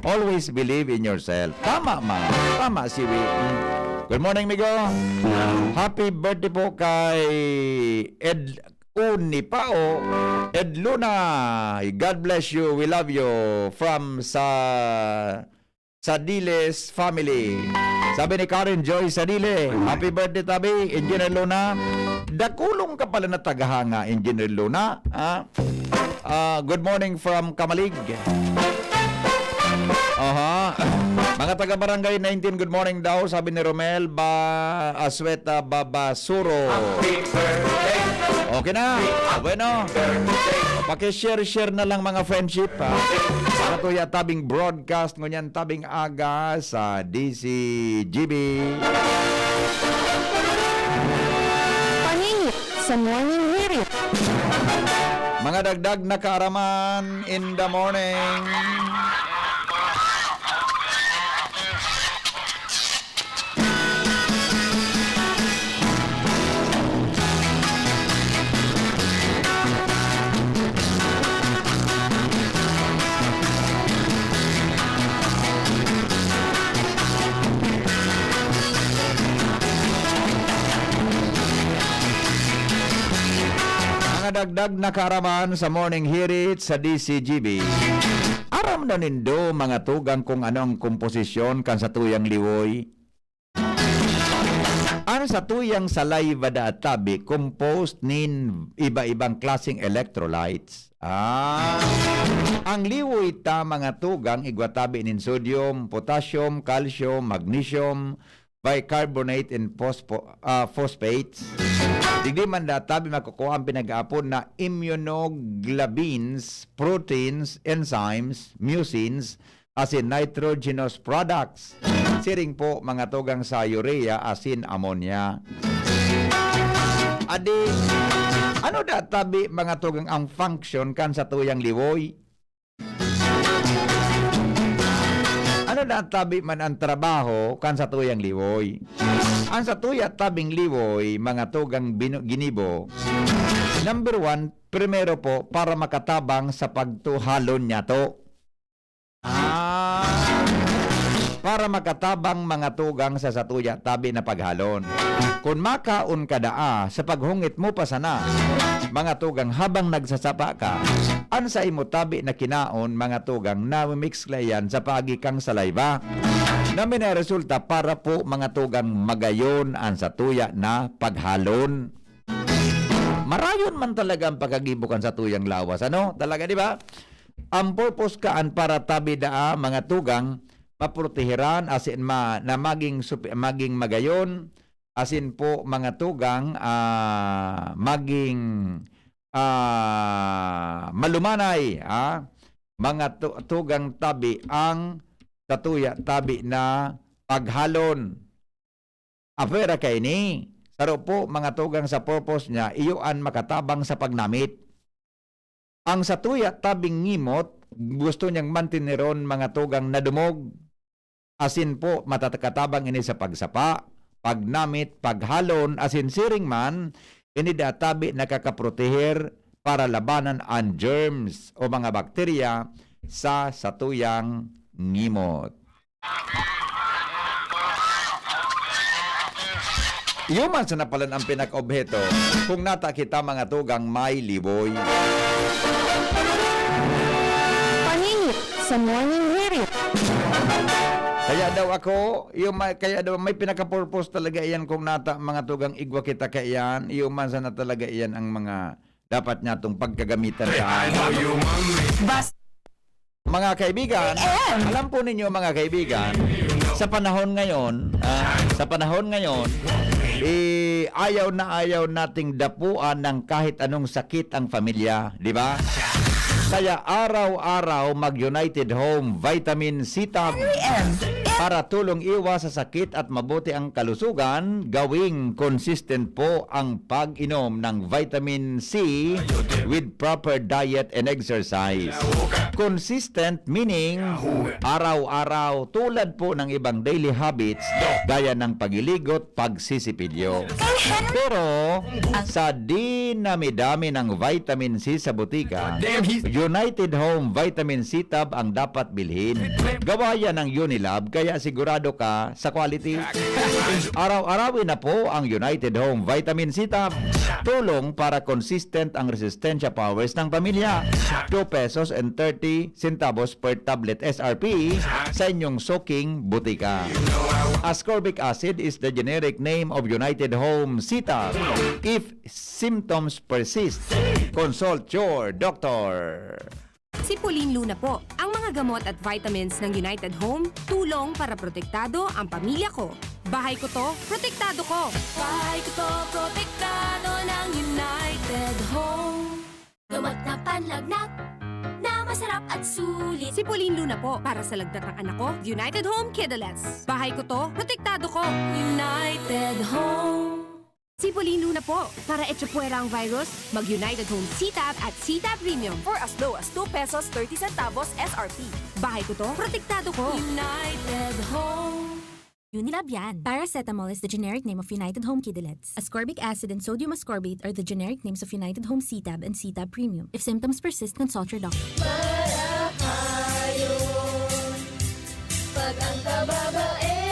Always believe in yourself." Tama man. Tama si Wi. Mm. Good morning, migo. Happy birthday po kay Ed Uni pa, oh. Ed Luna. God bless you. We love you. From sa Sadiles family. Sabi ni Karen Joy Sadile, "Happy birthday, tabi, Engineer Luna." Dakulong ka pala na tagahanga, Engineer Luna, ha? Ah, good morning from Camalig. Aha. Mga taga Barangay nineteen, good morning daw, sabi ni Romel Ba-, Asueta Babasuro. Okay na. Bueno. Paki-share-share na lang, mga friendship, ha? Sa tuya tabing broadcast ngunyan tabing aga sa D C G B. Paningit sa Morning Hirit. Mga dagdag na kaaraman in the morning. Mga dagdag na kaaraman sa Morning Hirit sa D C G B. Aram na nindo, mga tugang, kung ano ang komposisyon kan satuyang liwoy? An satuyang saliva daa tabi composed nin iba-ibang klaseng electrolytes. Ah, ang liwoy ta, mga tugang, igwa tabi nin sodium, potassium, calcium, magnesium, bicarbonate, and phospo-, ah, phosphates. Digdi man daa tabi makukua ang pinag-aapod na immunoglobulins, proteins, enzymes, mucins, asin nitrogenous products. Siring po, mga tugang, sa urea asin ammonia. Adi, ano daa tabi, mga tugang, ang function kan satuyang liwoy? Ano daa tabi man ang trabaho kan satuyang liwoy? Ang satuya tabing liwoy, mga tugang binu-, ginibo, number one, primero po, para makatabang sa pagtuhalon niyato. Ah, para makatabang, mga tugang, sa satuya tabi na paghalon. Kun makaon ka daa, sa paghungit mo pa sana, mga tugang, habang nagsasapa ka, an saimo tabi na kinaon, mga tugang, namimix la iyan sa paagi kang saliva, na minaresulta para po, mga tugang, magayon an satuya na paghalon. Marayon man talaga ang pagkagibo kan satuyang lawas, ano? Talaga, di ba? Ang purpose kaan para tabi daa, mga tugang, maprotehiran, asin ma-, na maging supi-, maging magayon, asin po, mga tugang, ah, maging, ah, malumanay, ah, mga tu-, tugang tabi ang satuya tabi na paghalon. Apwera kaini, saro po, mga tugang, sa purpose niya, iyo an makatabang sa pagnamit. Ang satuya tabing ngimot, gusto niyang manteneron, mga tugang, na dumog. Asin po, matakatabang ini sa pagsapa, pagnamit, paghalon, asin siring man, ini daa tabi nakakaproteher para labanan an germs o mga bakterya sa satuyang ngimot. Iyo man sana palan ang pinakaobheto kung nata kita, mga tugang, may liwoy. Paninit sa morning hirit. Kaya daw ako, yung may, kaya daw may pinaka-purpose talaga iyan kung nata mga tugang igwa kita kaiyan, iyo man sana talaga iyan ang mga dapat natong pagkagamitan sa araw. Bas- Mga kaibigan, alam po ninyo mga kaibigan, sa panahon ngayon, ah, sa panahon ngayon, eh, ayaw na ayaw nating dapuan ng kahit anong sakit ang pamilya, di ba? Kaya araw-araw mag-United Home Vitamin C Tab para tulong iwas sa sakit at mabuti ang kalusugan, gawing consistent po ang pag-inom ng vitamin C with proper diet and exercise. Consistent meaning araw-araw, tulad po ng ibang daily habits gaya ng pagliligo't pagsisipilyo. Pero sa dinami-dami ng vitamin C sa butika, United Home Vitamin C Tab ang dapat bilhin. Gawa yan ng Unilab, kaya sigurado ka sa quality. Araw-arawin na po ang United Home Vitamin C Tab. Tulong para consistent ang resistensya powers ng pamilya. Two pesos and thirty centavos per tablet S R P sa inyong suking butika. Ascorbic acid is the generic name of United Home C Tab. If symptoms persist, consult your doctor. Si Pauline Luna po. Ang mga gamot at vitamins ng United Home, tulong para protektado ang pamilya ko. Bahay ko to, protektado ko. Bahay ko to, protektado ng United Home. Gamot na panlagnat, na masarap at sulit. Si Pauline Luna po, para sa lagnat ng anak ko, United Home Kidalets. Bahay ko to, protektado ko. United Home. Si Pauline Luna po, para echapuwera ang virus, mag-United Home C-Tab at C-Tab Premium. For as low as two pesos thirty centavos S R P. Bahay ko to, protektado ko. United Home. Unilab yan. Paracetamol is the generic name of United Home Kidalets. Ascorbic acid and sodium ascorbate are the generic names of United Home C-Tab and C-Tab Premium. If symptoms persist, consult your doctor. Marahayon, pag ang kababaehan,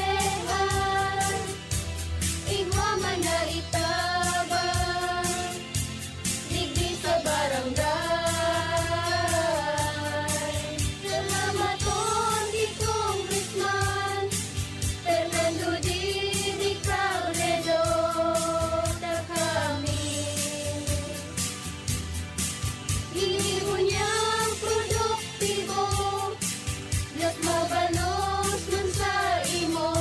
igwa man na itabang, digdi sa barangay. Salamaton ki Congressman Fernando Didi Cabredo, ta kami. Gibo niyang produktibo, mas mabalos man sa imo.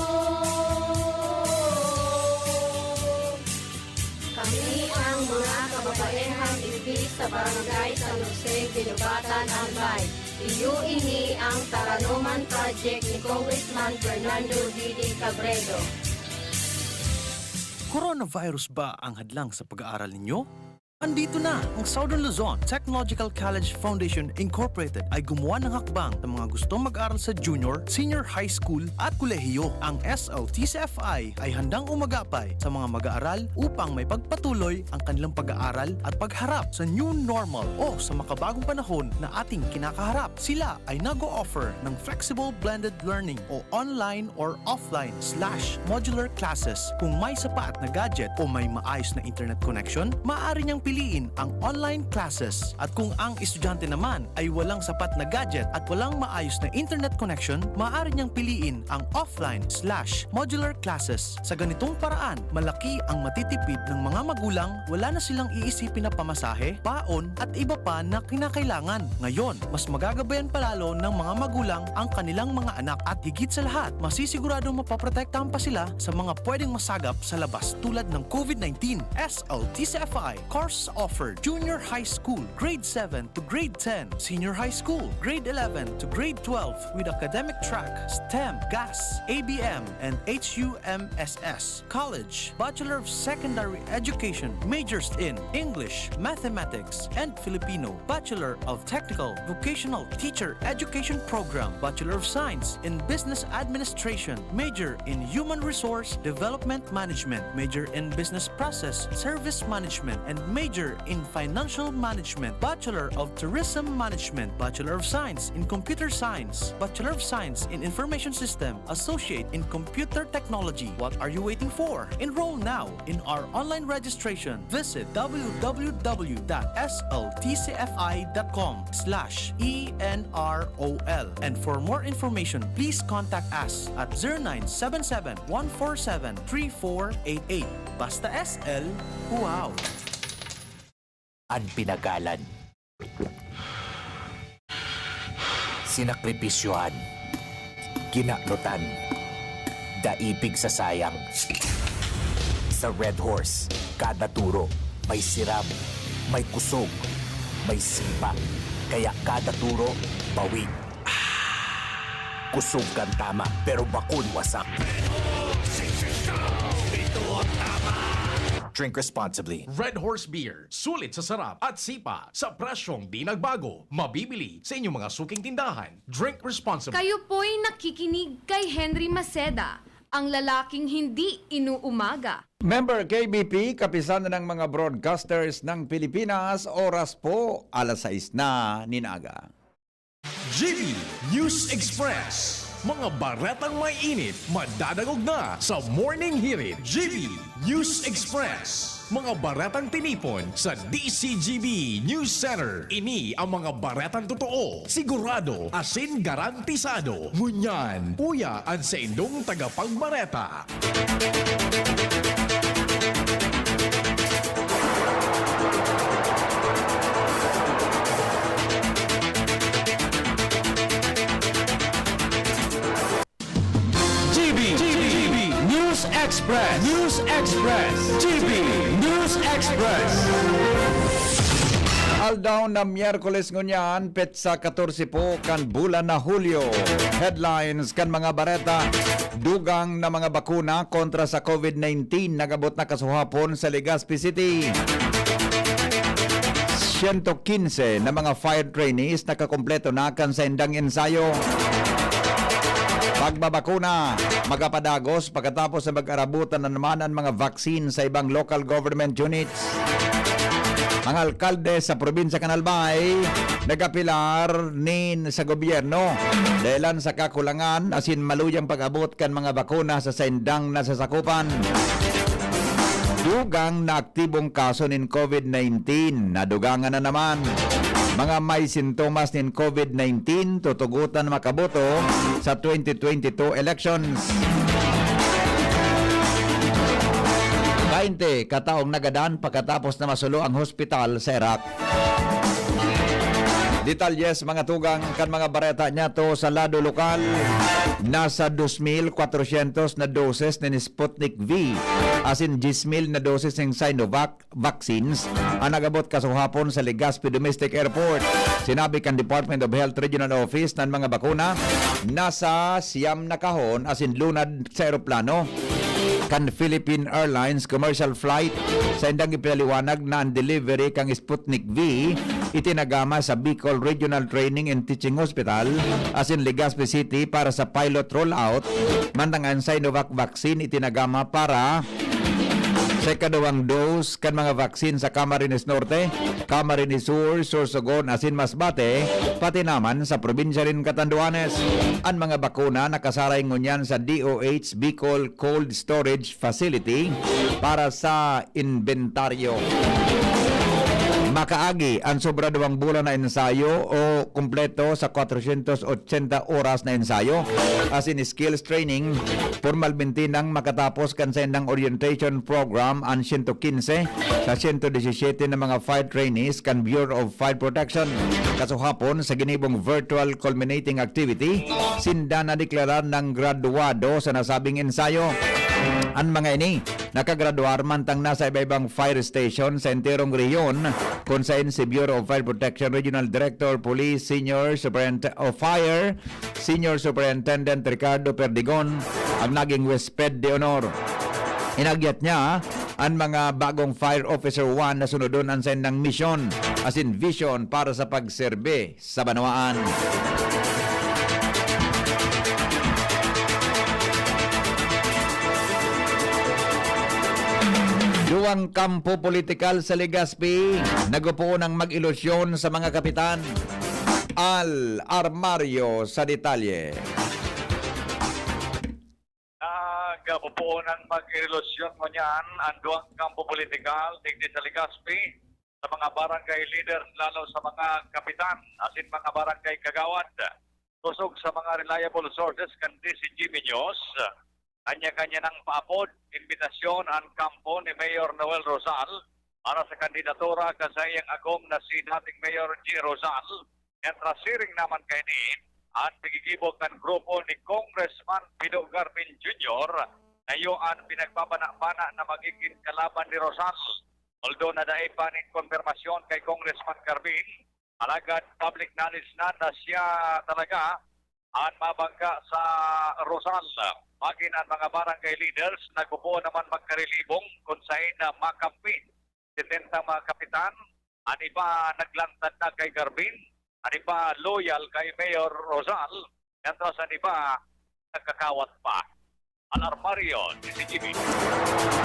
Kami ang mga kababaehan digdi sa Barangay San Jose, Guinobatan, Albay. Iyo ini ang Taranoman Project ni Congressman Fernando Didi Cabredo. Coronavirus ba ang hadlang sa pag-aaral ninyo? Andito na! Ang Southern Luzon Technological College Foundation Incorporated ay gumawa ng hakbang sa mga gustong mag-aral sa junior, senior high school at kolehiyo. Ang S L T C F I ay handang umagapay sa mga mag-aaral upang maipagpatuloy ang kanilang pag-aaral at pagharap sa new normal o sa makabagong panahon na ating kinakaharap. Sila ay nag-o-offer ng flexible blended learning o online or offline slash modular classes. Kung may sapat na gadget o may maayos na internet connection, maaari niyang piliin ang online classes. At kung ang estudyante naman ay walang sapat na gadget at walang maayos na internet connection, maaari niyang piliin ang offline slash modular classes. Sa ganitong paraan, malaki ang matitipid ng mga magulang, wala na silang iisipin na pamasahe, baon, at iba pa na kinakailangan. Ngayon, mas magagabayan pa lalo ng mga magulang ang kanilang mga anak at higit sa lahat, masisiguradong mapoprotektahan pa sila sa mga pwedeng masagap sa labas tulad ng COVID nineteen. S L T C F I course offered: Junior High School, Grade seven to Grade ten, Senior High School, Grade eleven to Grade twelve with academic track, STEM, GAS, A B M, and H U M S S. College, Bachelor of Secondary Education, majors in English, Mathematics, and Filipino, Bachelor of Technical Vocational Teacher Education Program, Bachelor of Science in Business Administration, major in Human Resource Development Management, major in Business Process Service Management, and Major in Financial Management, Bachelor of Tourism Management, Bachelor of Science in Computer Science, Bachelor of Science in Information System, Associate in Computer Technology. What are you waiting for? Enroll now in our online registration. Visit w w w dot s l t c f i dot com slash e n r o l. And for more information, please contact us at zero nine seven seven, one four seven, three four eight eight. Basta S L, wow! An pinagalan. Sinakripisyohan. Kinanutan. Daipig sa sayang. Sa Red Horse, kada turo, may siram, may kusog, may sipa. Kaya kada turo, bawi. Kusog kan tama, pero bakun wasak. Drink responsibly. Red Horse Beer, sulit sa sarap at sipa, sa presyong di nagbago. Mabibili sa inyong mga suking tindahan. Drink responsibly. Kayo po'y nakikinig kay Henry Maceda, ang lalaking hindi inuumaga. Member K B P, Kapisanan ng mga Broadcasters ng Pilipinas, oras po, alas sais na nin aga. G B News Express. Mga baretang may init, madadangog na sa Morning Hirit. G B News Express. Mga baretang tinipon sa D C G B News Center. Ini ang mga baretang totoo, sigurado, asin garantisado. Ngunyan, uya an saindong tagapagbareta. G B, G B News Express, News Express, G B News Express. Aldaw na Miyerkules ngunyan, petsa katorse po kan bulan na Hulyo. Headlines kan mga bareta: dugang na mga bakuna kontra sa COVID nineteen nag-abot na kasuhapon sa Legazpi City. Siyento kinse na mga fire trainees nakakumpleto na kan saindang ensayo. Pagbabakuna, magapadagos pagkatapos na mag-arabutan na naman an mga vaccine sa ibang local government units. Mga alkalde sa probinsya kan Albay nagapilar nin sa gobyerno dahelan sa kakulangan asin maluyang pag-abot kan mga bakuna sa saindang nasasakupan. Dugang na aktibong kaso nin COVID nineteen, nadugangan na naman. Mga may sintomas nin COVID nineteen tutugotan makaboto sa twenty twenty-two elections. Baynte kataong nagadan pagkatapos na masulo ang hospital sa Iraq. Detalye sa mga tugang kan mga bareta niyato sa lado lokal. Nasa dos mil kwatrosyentos na doses nin Sputnik V asin dyes mil na doses nin Sinovac vaccines an nag-abot kasuhapon sa Legazpi Domestic Airport. Sinabi kan Department of Health Regional Office na an mga bakuna nasa siyam na kahon asin lunad sa eroplano kan Philippine Airlines commercial flight. Saindang ipinaliwanag na an delivery kan Sputnik V itinagama sa Bicol Regional Training and Teaching Hospital asin Legazpi City para sa pilot rollout, mantang an Sinovac vaccine itinagama para sa ikaduwang dose kan mga vaccine sa Camarines Norte, Camarines Sur, Sorsogon asin Masbate, pati naman sa probinsya nin Catanduanes. An mga bakuna nakasaray ngunyan sa D O H Bicol Cold Storage Facility para sa inbentaryo. Makaagi an sobra duwang bulan na ensayo o kumpleto sa kwatrosyentos otsenta oras na ensayo asin skills training, pormalmente nang makatapos kan saindang orientation program an siyento kinse sa siyento disisiyete na mga fire trainees kan Bureau of Fire Protection. Kasuhapon, sa ginibong virtual culminating activity, sinda nadeklarar nang graduado sa nasabing ensayo. An mga ini nakagraduar mantang nasa iba-ibang fire station sa enterong rehiyon, kun saen si Bureau of Fire Protection Regional Director Police Senior Superintendent of Fire, Senior Superintendent Ricardo Perdigon, ang naging huwesped de honor. Inagyat niya an mga bagong Fire Officer one na sunodon an saindang misyon asin vision para sa pagserbi sa banwaan. Ang kampo politikal sa Legazpi, nagupoon ang mag-ilusyon sa mga kapitan. Al Armario sa detalye. Nagpupuon ang mag-ilusyon ngunyan ang duwang kampo politikal digdi sa Legazpi, sa mga barangay leaders, lalo sa mga kapitan asin mga barangay kagawad. Kusog sa mga reliable sources kan D Z G B News, kanya-kanya nang paapod, imbitasyon an kampo ni Mayor Noel Rosal para sa kandidatura kan saiyang agom na si dating Mayor G Rosal. Mientras siring naman kaini, an piggigibo kan grupo ni Congressman Pido Garmin Junior na iyo an pinagbabana-bana na magigin kalaban ni Rosal. Although na dai pa nin konpirmasyon kay Congressman Garmin, alagad public knowledge na na siya talaga an mabangga sa Rosal. Magin an mga barangay leaders nagpupuon naman magkarilibong kun saen na makampi. Setenta mga kapitan, an iba naglantad na kay Garmin, an iba loyal kay Mayor Rosal, mientras an iba nagkakawat pa. Alarmaryo, D Z G B.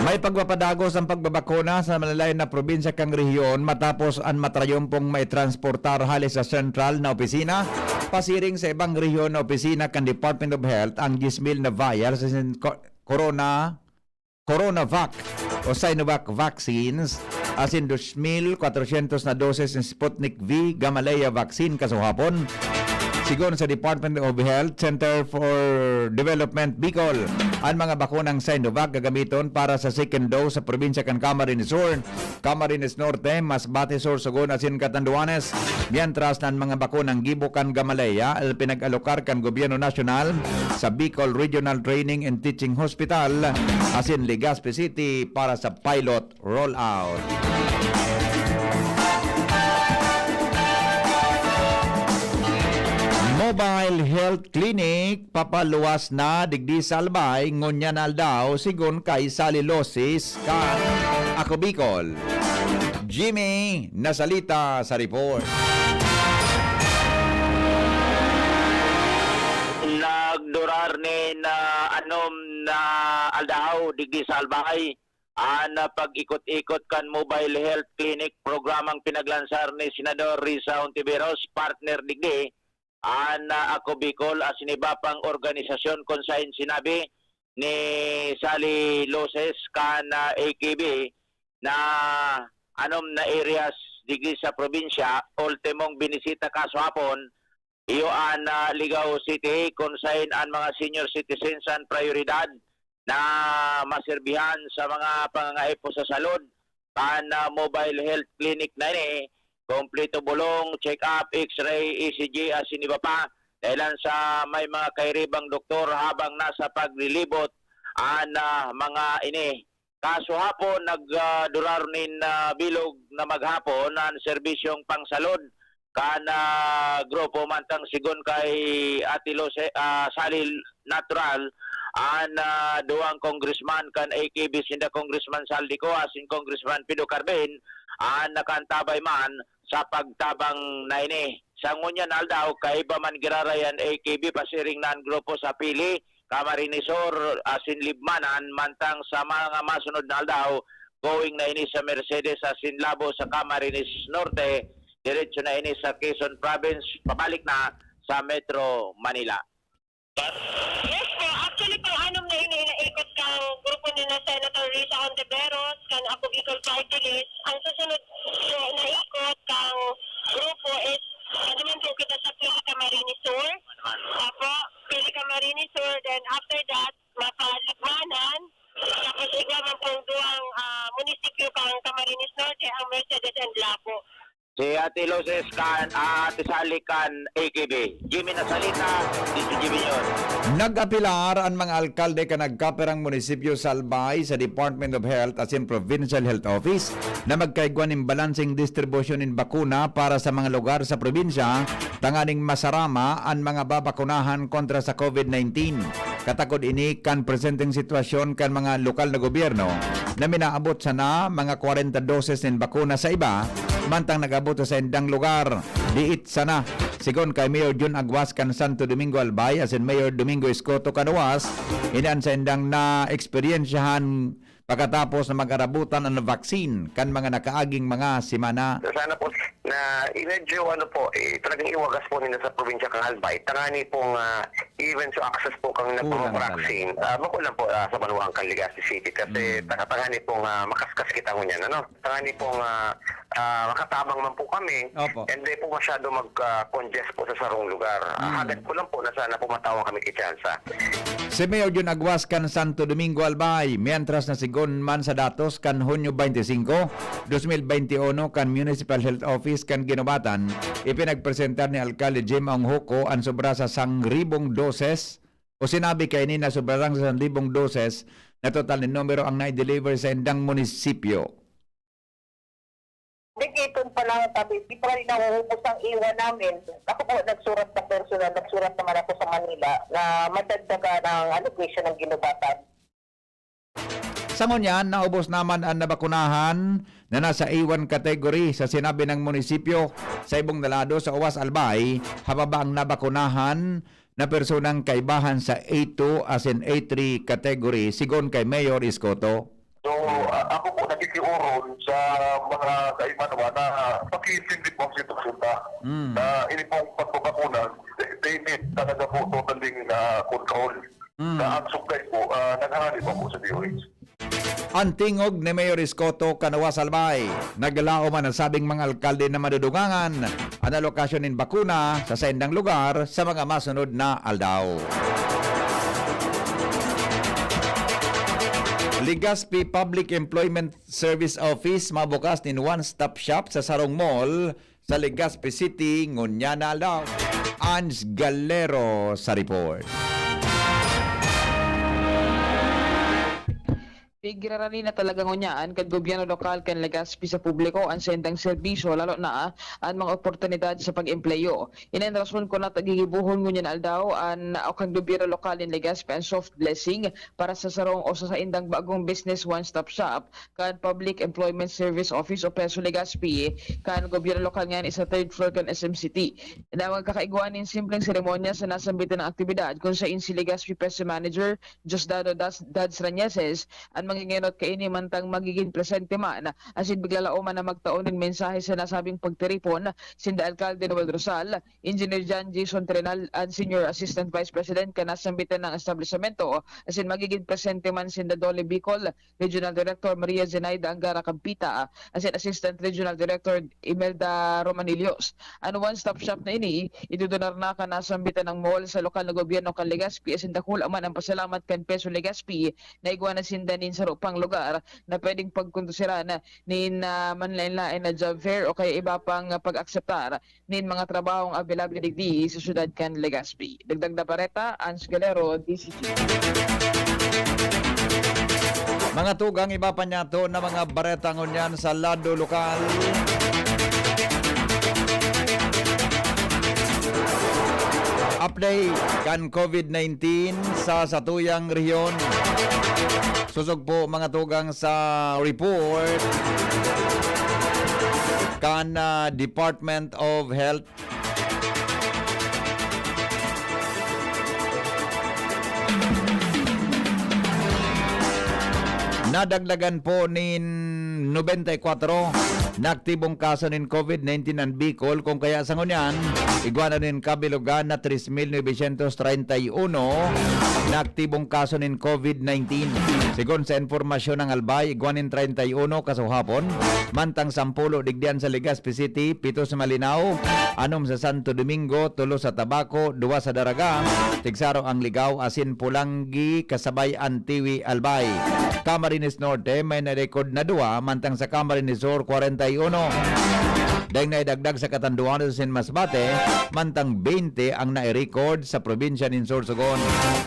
May pagpapadagos ang pagbabakuna sa malalayo na probinsya kan rehiyon matapos an matrayompong maitransportar hale sa sentral na opisina pasiring sa ibang rehiyon na opisina kan Department of Health ang diyes mil na vial sa sin-, ko-, corona, Coronavac o Sinovac vaccines asin dos mil kwatrosyentos na doses ng Sputnik V Gamaleya vaccine kasuhapon. Sigon sa Department of Health Center for Development Bicol, an mga bakunang Sinovac gagamiton para sa second dose sa probinsya kan Camarines Sur, Camarines Norte, Masbate Sur, Sogon asin Catanduanes, mientras na an mga bakunang gibo kan Gamaleya el pinag-alokar kan gobyerno nasyonal sa Bicol Regional Training and Teaching Hospital asin Legazpi City para sa pilot rollout. Mobile Health Clinic papaluwas na digdi sa Albay ngunyan na aldaw, sigon kay Sally Losis kan Ako Bicol. Jimmy Nasalita sa report. Nagdurar nin, ah, anom na aldaw digdi sa Albay an, ah, pag-ikot-ikot kan Mobile Health Clinic programang pinaglansar ni Senador Risa Hontiveros, partner digdi an, ah, Ako Bicol asin iba pang organisasyon, kun saen sinabi ni Sally Losis kan, ah, A K B na anom na areas digdi sa probinsya, ultimong binisita kasuhapon, iyo an, ah, Ligao City, kun saen an mga senior citizens an prayoridad na maserbihan sa mga pangangaipo sa salud. An, ah, mobile health clinic na ini, kompleto bulong, check-up, X-ray, E C G, asin iba pa. Dahelan sa may mga kairibang doktor habang nasa paglilibot an, ah, mga ini. Kasuhapon, nag, ah, durar nin, ah, bilog na maghapon an serbisyong pangsalud kan, ah, grupo, mantang sigon kay Ate Luce, ah, Sally Natural, an, ah, duwang congressman kan A K B, sinda Congressman Zaldico asin Congressman Pido Carbin, an nakaantabay man sa pagtabang na ini. Sa ngunyan na aldaw, kaiba man giraray an A K B, pasiring na an grupo sa Pili, Camarines Sur asin Libmanan, mantang sa mga masunod na aldaw, going na ini sa Mercedes asin Labo sa Camarines Norte, diretso na ini sa Quezon Province, pabalik na sa Metro Manila. Yes po, actually, pang-anom na ini naikot kang grupo ni na Senator Risa Hontiveros, kan Ako Bicol Party List. Ang susunod po na ikot kang grupo is, ano man po kita sa Pili Camarines Sur. Apo, Pili Camarines Sur, then after that, mapalibmanan. Tapos igwa man pong duwang, ah, munisipyo kang Camarines Norte, ang Mercedes and Labo. Si Ate Luces kan, ah, Ate Sally kan A K B. Jimmy Nasalita, D Z G B News. Nag-apelar an mga alkalde kan nagkapirang munisipyo sa Albay sa Department of Health asin Provincial Health Office na magkaigwa nin balanseng distribusyon nin bakuna para sa mga lugar sa probinsya tanganing masarama an mga babakunahan kontra sa COVID nineteen. Katakod ini kan presenteng sitwasyon kan mga lokal na gobyerno na minaabot sana mga kwarenta doses nin bakuna sa iba, mantang nag-abot sa saindang lugar. Diit sana. Sigon kay Mayor Jun Aguas kan Santo Domingo Albay asin Mayor Domingo Escoto kan Oas, ini an saindang naeksperyensyahan pakatapos na mag-arabutan an vaccine kan mga nakaaging mga semana. Sana po na i-, medyo ano po, eh, talagang iwagas po ninda sa probinsya kan Albay. Tangani pong, ah, even so access po kang Kulang nagpapavaccine, talaga. Ah, bako lang po, ah, sa banwaan kan Legazpi City kasi Mm. taka-, tangani pong, ah, makaskas kita ngunyan, ano? Tangani pong, ah, ah, makatabang man po kami. Opo. And di po masyado mag, ah, congest po sa sarong lugar. Ah, Mm. hagad ko lang po na sana po matawan kami ki tsansa. Si Mayor Jun Aguas kan Santo Domingo, Albay, mientras na sigon man sa datos kan Hunyo twenty-five, twenty twenty-one kan Municipal Health Office kan Guinobatan, ipinagpresentar ni Alkalde Jim Ong Hoco an sobra sa sangribong doses o sinabi kaini na sobra lang sa sangribong doses na total nin numero ang na-deliver sa indang munisipyo. Nag-ipon pa lang kami, di pa rin nauubos ang iwan namin. Ako po, nagsurat na personal, nagsurat naman ako sa Manila na madagdagan ang allocation ng Guinobatan. Sa ngunyan, naubos naman ang nabakunahan na nasa A one category sa sinabi ng munisipyo. Sa ibong na lado, sa Uwas Albay, hababa ang nabakunahan na personang kaibahan sa A two asin A three category, sigon kay Mayor Escoto. So, a-, ako po nakikiuron sa mga kaimanuan na pakiintindi po ang sitwasyon ta. Mm. Na ini pong pagbabakuna, they, they need talaga po totally, ah, control. Mm. Na ang supply po, ah, nangangalipang po sa D O H. An tingog ni Mayor Escoto kan Uwas Albay. Naglalaom an nasabing mga alkalde na madudugangan an alokasyon nin bakuna sa saindang lugar sa mga masunod na aldaw. Legazpi Public Employment Service Office mabukas nin one-stop shop sa sarong mall sa Legazpi City ngunyan na aldaw. Ange Galero sa report. Pigirarani na talaga ngunyan kan gobyerno lokal kan Legazpi sa publiko an saindang serbisyo, lalo na an mga oportunidad sa pag-empleyo. Ini an rason kun bakit gigibohon ngunyan aldaw an, o kan gobyerno lokal nin Legazpi an soft blessing para sa sarong o sa saindang bagong business one-stop shop kan Public Employment Service Office o PESO Legazpi kan gobyerno lokal ngayan sa third floor kan S M City. Na magkakaigwa nin simpleng seremonya sa nasambitan na aktibidad kun sain si Legazpi PESO Manager Diosdado Das-, Dads Rañeses an mangengenot kaini mantang magigin presente man asin maglalaom man na magtao nin mensahe sa nasabing pagtiripon sinda Alkalde Noel Rosal, Engineer John Jason Trenal, an Senior Assistant Vice President kan nasambitan na establisamento, asin magigin presente man sinda Dole Bicol Regional Director Maria Zenaida Angara Campita, asin Assistant Regional Director Imelda Romanillos. An one-stop shop na ini, idudunar na kan nasambitan na mall sa lokal na gobyerno kan Legazpi, asin dakul man ang pasalamat kan PESO Legazpi na igwa na sinda nin saro pang lugar na pwedeng pagkondusiran nin, ah, manlaen-laen na job fair o kaya iba pang pag-akseptar nin mga trabahong available digdi sa syudad kan Legazpi. Dagdag na bareta, Ange Galero, D C G. Mga tugang, iba pa niyato na mga bareta ngunyan sa lado lokal. Update kan COVID nineteen sa satuyang rehiyon. Sosog po, mga tugang, sa report kan, ah, Department of Health. Nadagdagan po nin nobenta y kwatro na aktibong kaso nin COVID nineteen an Bicol, kung kaya sa ngunyan, igwa na nin kabilogan na tres mil novecientos treinta y uno na aktibong kaso nin COVID nineteen. Segun sa impormasyon ng Albay, igwa nin treinta y uno kasuhapon, mantang sampulo digdian sa Legazpi City, pito sa Malinao, anom sa Santo Domingo, tulo sa Tabaco, duwa sa Daraga, tigsaro ang Ligao asin Polangui, kasabay an Tiwi, Albay. Camarines Norte may na-record na duwa, mantang sa Camarines Sur, kwarenta y uno. Daing naidagdag sa Catanduanes asin Masbate, mantang beinte ang nai-record sa probinsya nin Sorsogon.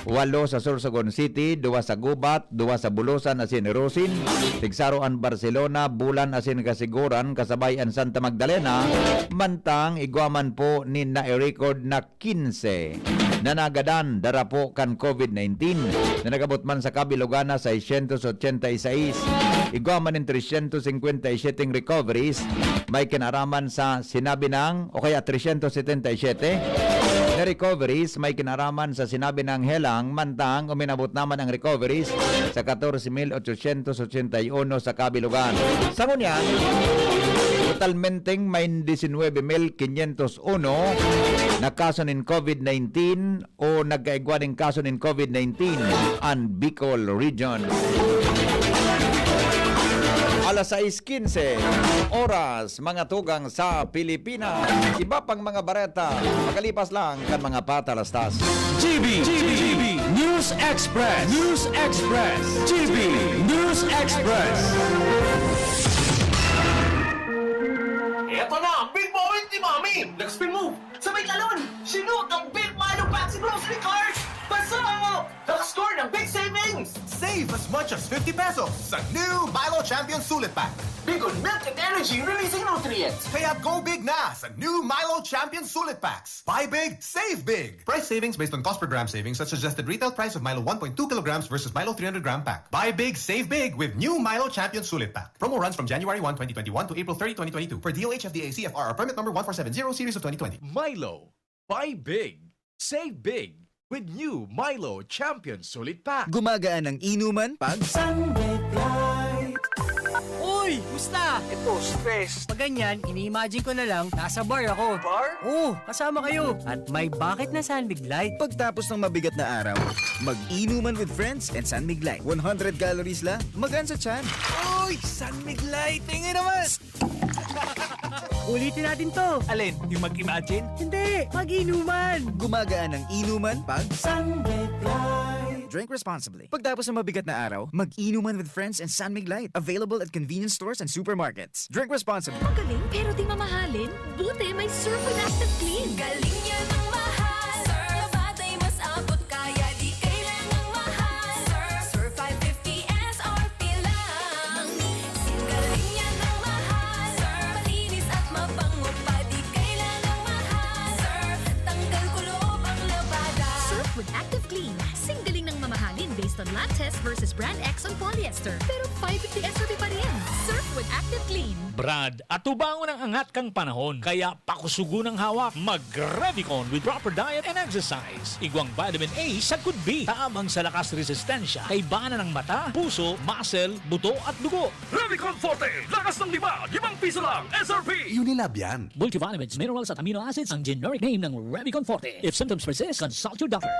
Walo sa Sorsogon City, duwa sa Gubat, duwa sa Bulusan asin Irosin, tigsaro an Barcelona, Bulan asin Casiguran, kasabay an Santa Magdalena, mantang igwa man po nin nai-record na quince na nagadan dara po kan COVID nineteen, na nag-abot man sa kabilogan na seiscientos ochenta y seis. Igwa man nin trescientos cincuenta y siete recoveries may kinaraman sa sinabi ng, o kaya trescientos setenta y siete, na recoveries may kinaraman sa sinabi nang helang, mantang uminabot naman ang recoveries sa katorse mil ochosyentos ochenta y uno sa kabilugan. Sa ngunyan, totalmenteng may disinwebe mil kinyentos uno na kaso nin covid nineteen o nagkaigwa nin kaso nin covid nineteen an Bicol Region. Alas sais quince, oras, mga tugang sa Pilipinas. Iba pang mga bareta, makalipas lang kan mga patalastas. G B, G B, News Express, News Express, G B News Express. Eto na ang big moment ni Mami! Nag-spin move! Sabay talon! Sinut ang Big Milo Pack si Rosary Clark! Pasok! Nakascore ng big savings! Save as much as fifty pesos sa new Milo Champion Sulit Pack. Big on milk and energy releasing nutrients. Kaya go big na sa new Milo Champion Sulit Packs. Buy big, save big. Price savings based on cost per gram savings at suggested retail price of Milo one point two kilograms versus Milo three hundred gram pack. Buy big, save big with new Milo Champion Sulit Pack. Promo runs from January one, twenty twenty-one to April thirty, twenty twenty-two per D O H F D A C F R or permit number one four seven zero series of twenty twenty. Milo. Buy big. Save big. With new Milo Champion Sulit Pack. Gumagaan ang inuman pag Sunday Flight. Uy! Musta? Ito, stress. Pag ganyan, ini-imagine ko na lang, nasa bar ako. Bar? Oo, kasama kayo. At may bakit na San Mig Light. Pagtapos ng mabigat na araw, mag-inuman with friends and San Mig Light. One hundred calories lang, magaan sa tiyan. Uy! San Mig Light! Tingin naman! Ulitin natin to. Alin? Yung mag-imagine? Hindi, mag-inuman. Gumagaan ang inuman pag Sunday Flight. Drink responsibly. Pagtapos ng mabigat na araw, mag-inuman with friends and San Mig Light. Available at convenience stores and supermarkets. Drink responsibly. Magaling pero di mamahalin? Buti may Surf with Active Clean. Galing niya ng mahal. Surf, batay mas abot kaya di kailangang mahal. Surf, Surf five fifty S R P lang. Singgaling niya ng mahal. Surf, malinis at mabango pa di kailangang mahal. Surf, tanggal kulob ang labada. Surf with Active Clean. Singgaling ng mamahalin based on lab test versus brand X on polyester. Pero five fifty S R P pa rin. Surf with Active Clean. Brad, atubangon ang angat kan panahon, kaya pakusugon ang hawak. Mag-Revicon with proper diet and exercise. Igwang vitamin A sagkod B, tabang sa lakas resistensya, kaibanan ng mata, puso, muscle, buto at dugo. Revicon Forte, lakas ng lima, limang piso lang, S R P. Unilab yan. Multivitamins, minerals at amino acids ang generic name ng Revicon Forte. If symptoms persist, consult your doctor.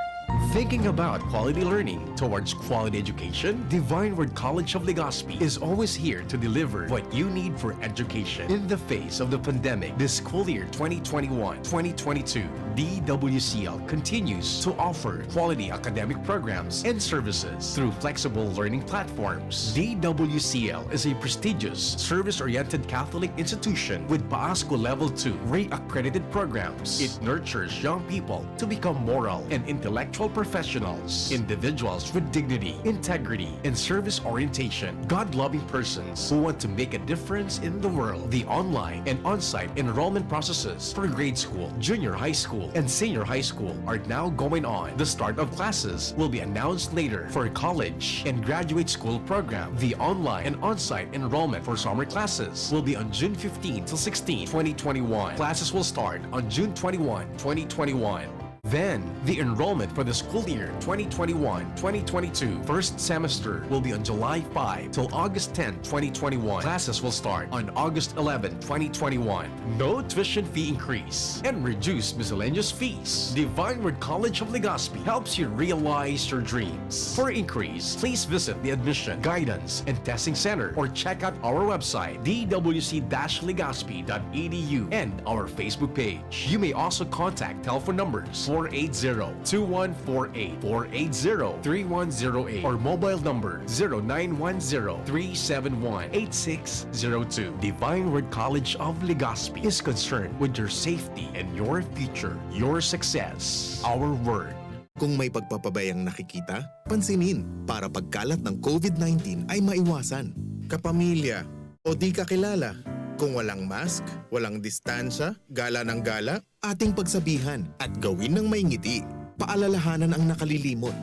Thinking about quality learning towards quality education? Divine Word College of Legazpi is always here to deliver what you need for education. In the face of the pandemic, this school year twenty twenty-one twenty twenty-two, D W C L continues to offer quality academic programs and services through flexible learning platforms. D W C L is a prestigious, service-oriented Catholic institution with PAASCU Level two rate accredited programs. It nurtures young people to become moral and intellectual professionals, individuals with dignity, integrity, and service orientation, God-loving persons who want to make a difference in the world. The online and on-site enrollment processes for grade school, junior high school, and senior high school are now going on. The start of classes will be announced later for college and graduate school program. The online and on-site enrollment for summer classes will be on June fifteen to sixteen, twenty twenty-one. Classes will start on June twenty-one, twenty twenty-one. Then, the enrollment for the school year twenty twenty-one twenty twenty-two first semester will be on July five till August ten, twenty twenty-one. Classes will start on August eleven, twenty twenty-one. No tuition fee increase and reduced miscellaneous fees. Divine Word College of Legazpi helps you realize your dreams. For inquiries, please visit the Admission, Guidance, and Testing Center or check out our website, D W C dash legazpi dot E D U, and our Facebook page. You may also contact telephone numbers four eight zero, two one four eight, four eight zero, three one zero eight, or mobile number zero nine one zero, three seven one, eight six zero two. Divine Word College of Legazpi is concerned with your safety and your future, your success, our word. Kung may pagpapabayang nakikita, pansinin para pagkalat ng covid nineteen ay maiwasan. Kapamilya o di kakilala, kung walang mask, walang distansya, gala ng gala, ating pagsabihan at gawin ng may ngiti. Paalalahanan ang nakalilimot.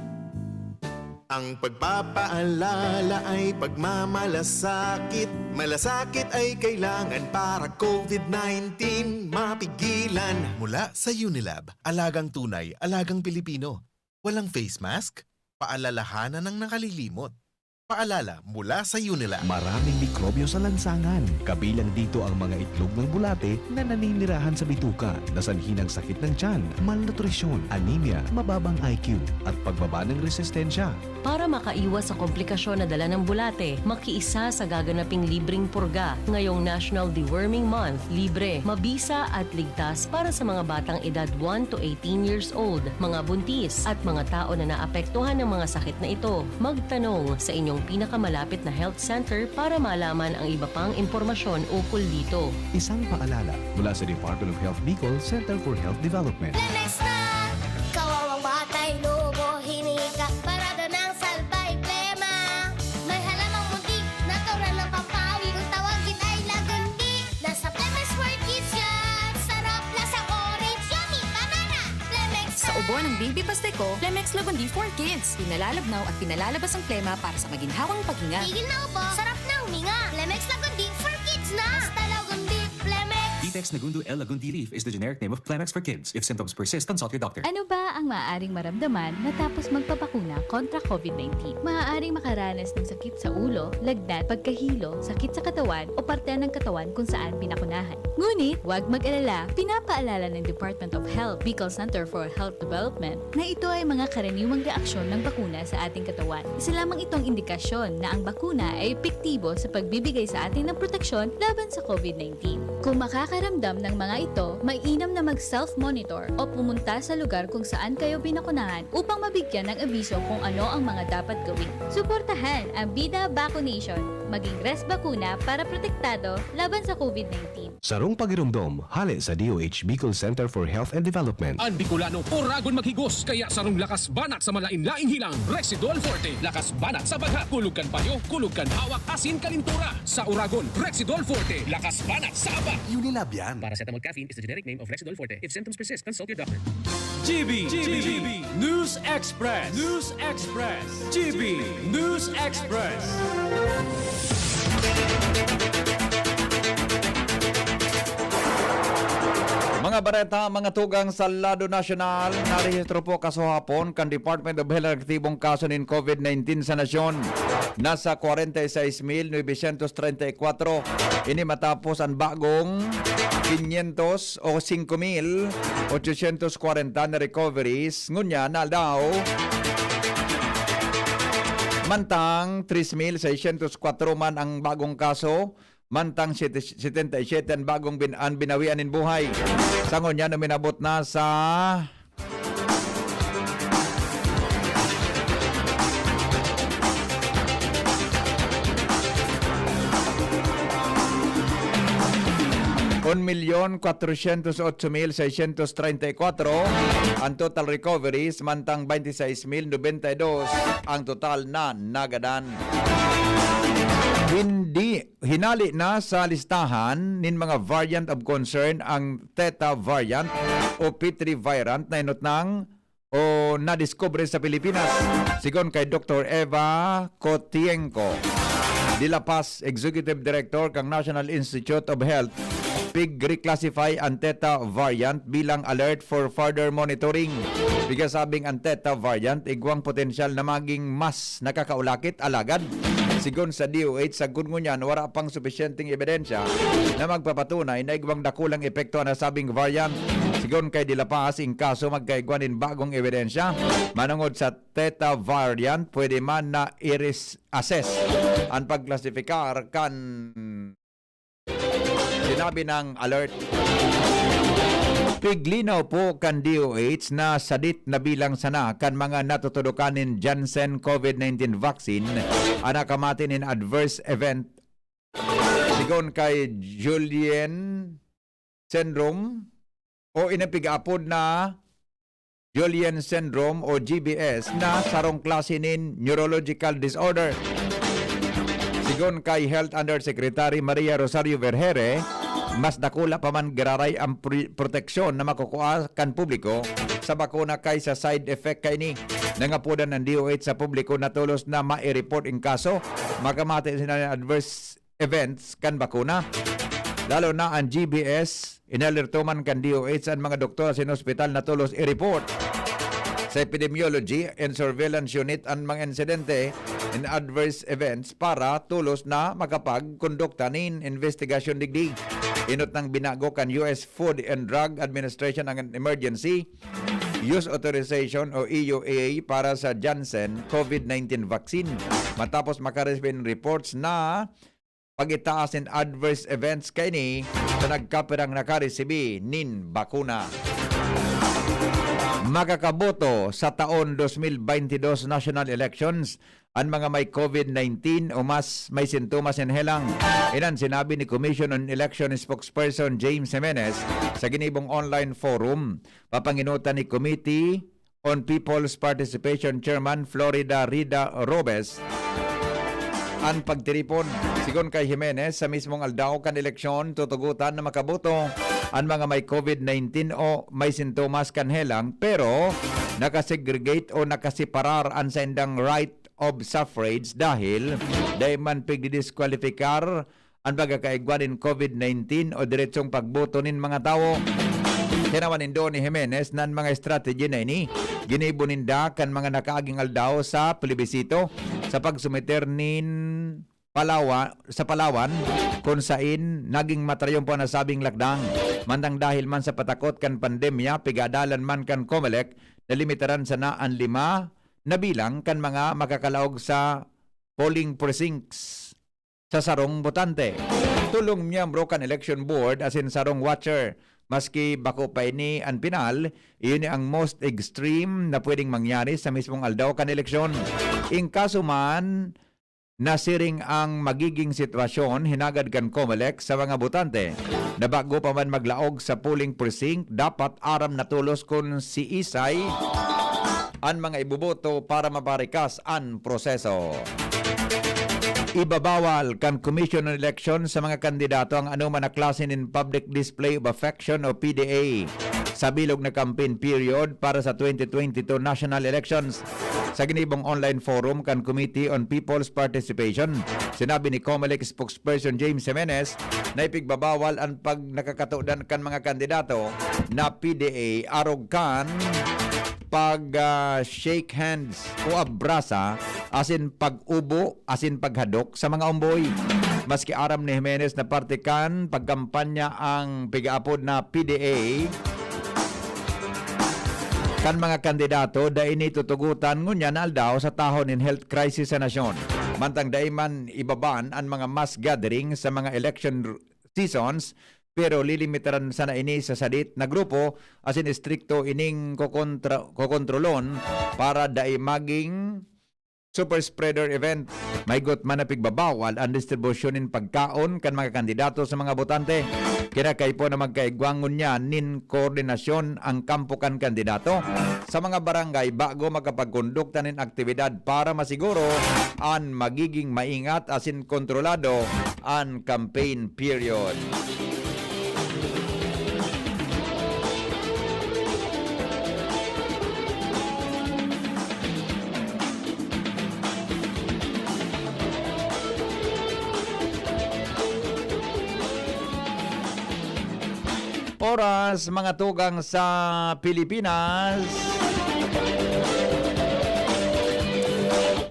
Ang pagpapaalala ay pagmamalasakit. Malasakit ay kailangan para covid nineteen mapigilan. Mula sa Unilab, alagang tunay, alagang Pilipino. Walang face mask? Paalalahanan ng nakalilimot. Paalala mula sa Unilab. Maraming mikrobyo sa lansangan. Kabilang dito ang mga itlog ng bulate na naninirahan sa bituka, na sanhi ng sakit ng tiyan, malnutrisyon, anemia, mababang I Q, at pagbaba ng resistensya. Para makaiwas sa komplikasyon na dala ng bulate, makiisa sa gaganaping libreng purga ngayong National Deworming Month. Libre, mabisa at ligtas para sa mga batang edad one to eighteen years old, mga buntis, at mga tao na naapektuhan ng mga sakit na ito. Magtanong sa inyong pinakamalapit na health center para malaman ang iba pang impormasyon ukol dito. Isang paalala mula sa Department of Health Bicol, Center for Health Development. Lemex na! Kawawang batay, lobo, hinika, parada ng salbay, plema. May halamang munti, natural ng pampawi. Kung tawagin ay lagundi, nasa Lemex for Kids yan. Sarap, lasang orange, yummy, banana. Lemex Sa na! ubo ng Baby Pasteco, Lemex Lagundi for Kids. Pinalalabnaw at pinalalabas ang plema para sa maginhawang paghinga. Tigil na ubo, sarap na huminga. Lemex Lagundi for Kids na! Basta Lagundi, Lemex! Ditex Nagundu L Lagundi Leaf is the generic name of Plemex for kids. If symptoms persist, consult your doctor. Ano ba ang maaaring maramdaman matapos magpabakuna kontra covid nineteen? Maaaring makaranas ng sakit sa ulo, lagnat, pagkahilo, sakit sa katawan o parte ng katawan kung saan binakunahan. Ngunit, huwag mag-alala, pinapaalala ng Department of Health, Bicol Center for Health Development, na ito ay mga karaniwang reaksyon ng bakuna sa ating katawan. Isa lamang itong indikasyon na ang bakuna ay epektibo sa pagbibigay sa atin ng proteksyon laban sa covid nineteen. Kung makakaramdam ng mga ito, mainam na mag-self-monitor o pumunta sa lugar kung saan kayo binakunahan upang mabigyan ng abiso kung ano ang mga dapat gawin. Suportahan ang Bida Vaccination. Maging Res Bakuna para protektado laban sa covid nineteen. Sarong pagiromdom, hale sa D O H Bicol Center for Health and Development. An Bicolano, oragon maghigos, kaya sarong lakas banat sa malain-laing hilang, Rexidol Forte. Lakas banat sa bagha, kulog kan payo, kulog kan hawak, asin kalintura. Sa oragon, Rexidol Forte. Lakas banat sa aba. Unilab yan. Paracetamol caffeine is the generic name of Rexidol Forte. If symptoms persist, consult your doctor. G B, G B, News Express. News Express. G B News Express. Mga bareta, mga tugang sa lado nasyonal, narehistro po kasuhapon kan Department of Health ang aktibong kaso nin covid nineteen sa nasyon. Nasa kwarenta y seis mil novecientos treinta y cuatro. Ini matapos an bagong quinientos o singko mil ochocientos kwarenta na recoveries. Ngunyan na aldaw, mantang tres mil seiscientos kwatro man ang bagong kaso, mantang siyete, setenta y siyete an bagong bin-, an binawian nin buhay. Sa ngunyan, uminabot na sa Un milyon kwatrosyentos otso mil seisyentos treinta y kwatro ang total recoveries, mantang baynte sais mil nobenta y dos ang total na nagadan. Hindi, hinali na sa listahan nin mga variant of concern ang Theta variant o P three variant na inutnang o nadiskubre sa Pilipinas. Sigon kay Doktor Eva Kotienko, de la Paz, Executive Director kan National Institute of Health, pig-reclassify an Theta variant bilang alert for further monitoring. Pigasabing an Theta variant igwang potensyal na maging mas nakakaulakit, alagad, sigon sa D O H, sagkod ngunyan, wara pang supisyenteng ebidensya na magpapatunay na igwang dakulang epekto an nasabing variant. Sigon kay de la Paz, in kaso magkaigwa nin bagong ebidensya manongod sa Theta variant, pwede man na i-res-, assess an pagklasifikar kan sinabi ng alert. Piglinaw po kan D O H na sadit na bilang sana kan mga natutudokan nin Janssen covid nineteen vaccine an nakamati nin adverse event, sigon kay Julien syndrome o inapig-apod na Julien syndrome o G B S na sarong klase nin neurological disorder. Sigon kay Health Undersecretary Maria Rosario Vergeire, mas dakula pa man giraray ang pri-, proteksyon na makukua kan publiko sa bakuna kaysa side effect kaini. Nangapodan ang D O H sa publiko na tolos na mai-report ang kaso, makamate sila ng adverse events kan bakuna. Lalo na ang G B S, inalerto man kan D O H ang mga doktor sa ospital na tolos i-report sa Epidemiology and Surveillance Unit ang mga insidente and adverse events para tolos na makapagkondukta nin investigasyon digdi. Inot nang binago kan U S Food and Drug Administration ang emergency use authorization o E U A para sa Janssen COVID nineteen vaccine matapos makaresibi nin reports na pag-itaas nin adverse events kaini sa nagkapirang nakaresibi nin bakuna. Makakaboto sa taon dos mil baynte dos national elections an mga may COVID nineteen o mas may sintomas nin helang. Iyan sinabi ni Commission on Election Spokesperson James Jimenez sa ginibong online forum, papanginutan ni Committee on People's Participation Chairman Florida Rida Robes an pagtiripon. Sigon kay Jimenez, sa mismong aldaw kan eleksyon, tutugotan na makaboto an mga may COVID nineteen o may sintomas kan helang, pero nakasegregate o nakaseparar an saindang right of suffrage dahil dai man pigdidiskwalipikar an pagkakaigwa nin COVID nineteen o diretsong pagboto nin mga tawo. Tinawan nindo ni Jimenez na an mga strategy na ini ginibo ninda kan mga nakaaging aldaw sa plebisito sa pagsumiter nin Palawan, sa Palawan, kun sain naging matrayumpo an nasabing lakdang. Mantang dahil man sa patakot kan pandemya, pigadalan man kan Comelec na limitaran sana an lima na bilang kan mga makakalaog sa polling precincts sa sarong botante. Tolong miyembro kan election board asin sarong watcher. Maski bako pa ini an pinal, iyon ni ang most extreme na pwedeng mangyari sa mismong aldaw kan eleksyon. In kaso man nasiring ang magiging sitwasyon, hinagad kan Comelec sa mga botante na bago pa man maglaog sa polling precinct, dapat aram na tolos kun siisay an mga iboboto para maparikas an proseso. Ibabawal kan Commission on Election sa mga kandidato ang anoman na klase nin public display of affection o P D A sa bilog na campaign period para sa twenty twenty-two national elections. Sa ginibong online forum kan Committee on People's Participation, sinabi ni Comelec spokesperson James Jimenez na ipigbabawal an pag nakakatodan kan mga kandidato na P D A arog kan pag, ah, shake hands o abrasa asin pag-ubo asin paghadok sa mga omboy. Maski aram ni Jimenez na parte kan pagkampanya ang pigaapod na P D A kan mga kandidato, dai ini tutugotan ngunyan na aldaw sa tahaw nin health crisis sa nasyon. Mantang dai man ibaban an mga mass gathering sa mga election r-, seasons, pero lilimitaran sana ini sa sadit na grupo asin estrikto ining kokontra-, kokontrolon para dai maging super spreader event. Maigot man na pigbabawal an distribusyon nin pagkaon kan mga kandidato sa mga botante. Kinakaipo na magkaigwa ngunyan nin koordinasyon ang kampo kan kandidato sa mga barangay bago makapagkondukta nin aktibidad para masiguro an magiging maingat asin kontrolado an campaign period. Oras, mga tugang sa Pilipinas.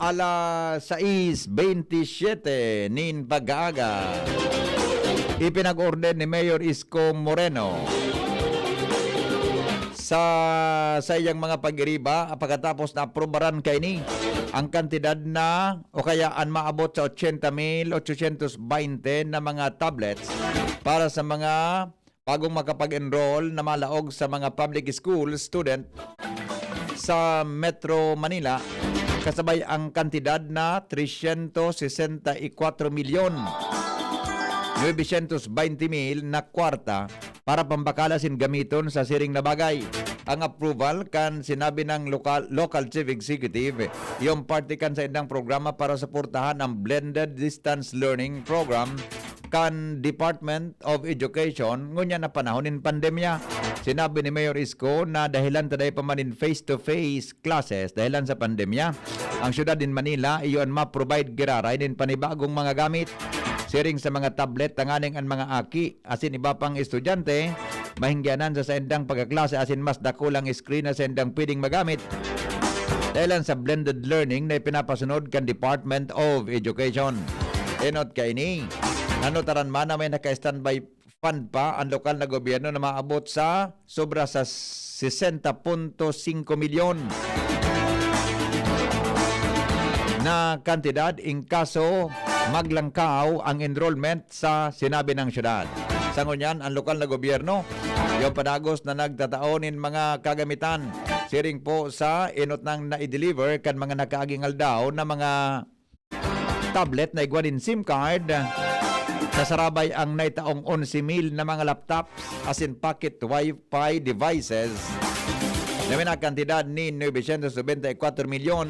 Alas sais bentisiete nin pag-aaga. Ipinag-order ni Mayor Isko Moreno sa saiyang mga pag-iriba, pagkatapos na aprubaran kaini ang kantidad na o kaya an maabot sa ochenta mil ochocientos baynte na mga tablets para sa mga bagong makapag-enroll na malaog sa mga public school student sa Metro Manila, kasabay ang kantidad na trescientos sesenta y cuatro milyon novecientos baynte mil na kwarta para pambakal asin gamiton sa siring na bagay. Ang approval kan sinabi ng lokal, local chief executive, yung parte kan sa indang programa para suportahan ang blended distance learning program kan Department of Education ngunyan na panahon nin pandemya. Sinabi ni Mayor Isko na dahelan ta dai pa man nin face-to-face classes dahelan sa pandemya, ang syudad nin Manila iyo an ma-provide giraray nin panibagong mga gamit siring sa mga tablet tanganing an mga aki asin iba pang estudyante mahinggianan sa saindang pagkaklase asin mas dakulang screen na saindang pwedeng magamit dahelan sa blended learning na ipinapasunod kan Department of Education. Enot kaini, nanutaran man na may naka-standby fund pa ang lokal na gobyerno na maabot sa sobra sa sesenta punto singko milyon na kantidad in kaso maglangkaw ang enrollment sa sinabi ng syudad. Sa ngunyan, ang lokal na gobyerno, yung padagos na nagtatao nin mga kagamitan, siring po sa enot nang nai-deliver kan mga nakaaging aldaw na mga tablet na igwa nin SIM card. Sa sarabay ang naitaong onse mil na mga laptops asin pocket Wi-Fi devices na may nakantidad nin novecientos nobenta y cuatro milyon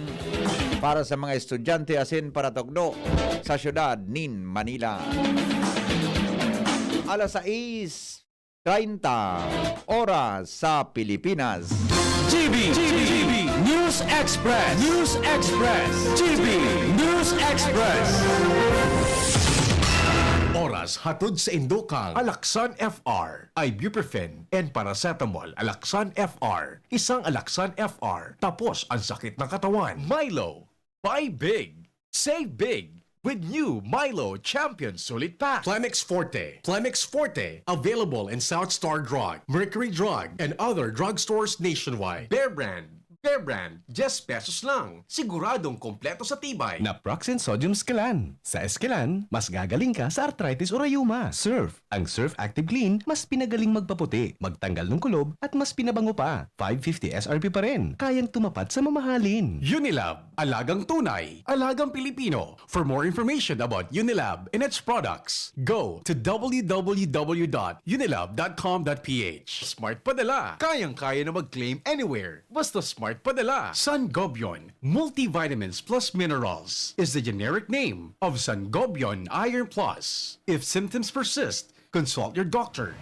para sa mga estudyante asin paratukdo sa siyudad nin Manila. Alas sais treinta oras sa Pilipinas. G B, G B, G B News Express, News Express, G B News Express. Oras hatod sa indokang Alaxan F R, ibuprofen and paracetamol. Alaxan F R, isang Alaxan F R, tapos ang sakit ng katawan. Milo, buy big, save big with new Milo Champion Sulit Pack. Plemex Forte. Plemex Forte. Available in South Star Drug, Mercury Drug, and other drugstores nationwide. Bear Brand. Bear Brand. Diyes pesos lang. Siguradong kompleto sa tibay. Naproxen Sodium Esquilan. Sa Esquilan, mas gagaling ka sa arthritis o rayuma. Surf. Ang Surf Active Clean, mas pinagaling magpaputi, magtanggal ng kulob, at mas pinabango pa. Five fifty S R P pa rin. Kayang tumapat sa mamahalin. Unilab. Alagang tunay, alagang Pilipino. For more information about Unilab and its products, go to w w w dot unilab dot com dot p h. Smart Padala. Kayang-kaya na mag-claim anywhere. Basta Smart Padala. Sangobion Multivitamins Plus Minerals is the generic name of Sangobion Iron Plus. If symptoms persist, consult your doctor.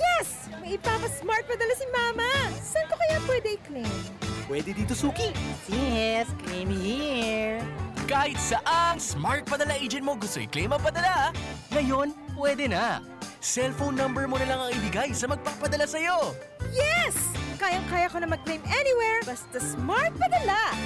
Yes! May ipapa-Smart Padala si Mama! Saan ko kaya pwede i-claim? Pwede dito, Suki. Yes, claim here. Kahit saang Smart Padala agent mo gusto i-claim ang padala, ngayon, pwede na. Cellphone number mo na lang ang ibigay sa magpapadala sa'yo. Yes! Kayang-kaya ko na mag-claim anywhere, basta Smart Padala!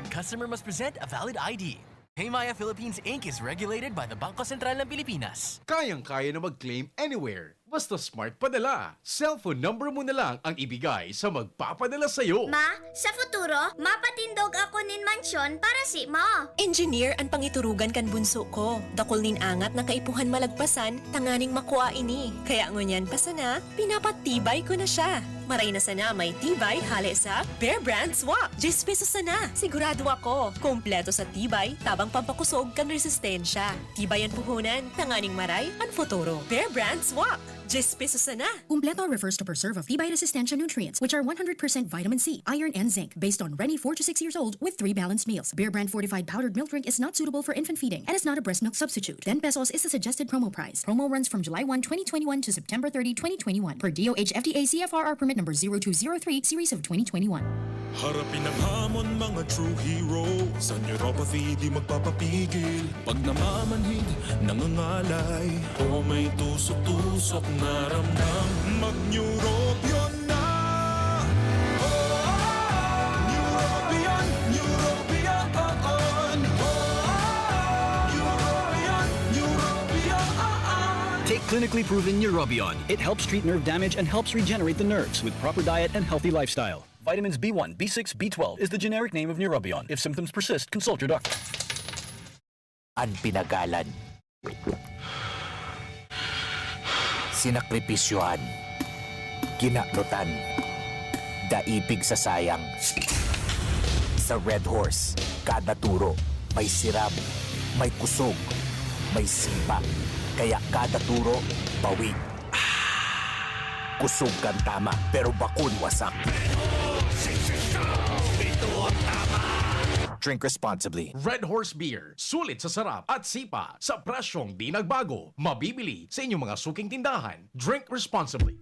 Customer must present a valid I D. Paymaya Philippines Inc is regulated by the Bangko Sentral ng Pilipinas. Kayang-kaya na mag-claim anywhere, basta Smart Padala. Cellphone number mo na lang ang ibigay sa magpapadala sa'yo. Ma, sa futuro, mapatindog ako nin mansyon para si mo. Engineer an pangiturugan kan bunso ko. Dakul nin angat na kaipuhan malagpasan tanganing makua ini. Kaya ngunyan pa sana, pinapatibay ko na siya. Maray na sana may tibay hale sa Bear Brand Swak. Diyes pesos sana. Sigurado ako, kompleto sa tibay, tabang pampakusog kan resistensya. Tibay an puhunan, tanganing maray an futuro. Bear Brand Swak. Diyes pesos sana. Kumpleto refers to preserve of tibay resistensya nutrients, which are one hundred percent vitamin C, iron, and zinc, based on Reni, four to six years old, with three balanced meals. Bear Brand fortified powdered milk drink is not suitable for infant feeding and is not a breast milk substitute. Ten pesos is the suggested promo price. Promo runs from July one, twenty twenty-one to September thirty, twenty twenty-one, per D O H F D A C F R R permit number zero two zero three, series of twenty twenty-one. Harapin ang hamon, mga true hero. Sa neuropathy, di magpapapigil. Pag namamanhid, nangangalay. O may tusok-tusok na ramdam. Mag-Neurobion na! Oh, Neurobion, Neurobion, oh, oh. Neurobion, Neurobion, oh, oh. Take clinically proven Neurobion. It helps treat nerve damage and helps regenerate the nerves with proper diet and healthy lifestyle. Vitamins B one, B six, B twelve is the generic name of Neurobion. If symptoms persist, consult your doctor. An pinagalan. Sinakripisyohan. Kinaprotan. Daipig sa sayang. Sa Red Horse, kada turo, may sirab, may kusog, may sipa. Kaya kada turo, bawi. Kusog kan tama, pero bakun wasak. Ito ang tama. Drink responsibly. Red Horse Beer, sulit sa sarap at sipa sa presyong di nagbago. Mabibili sa inyong mga suking tindahan. Drink responsibly.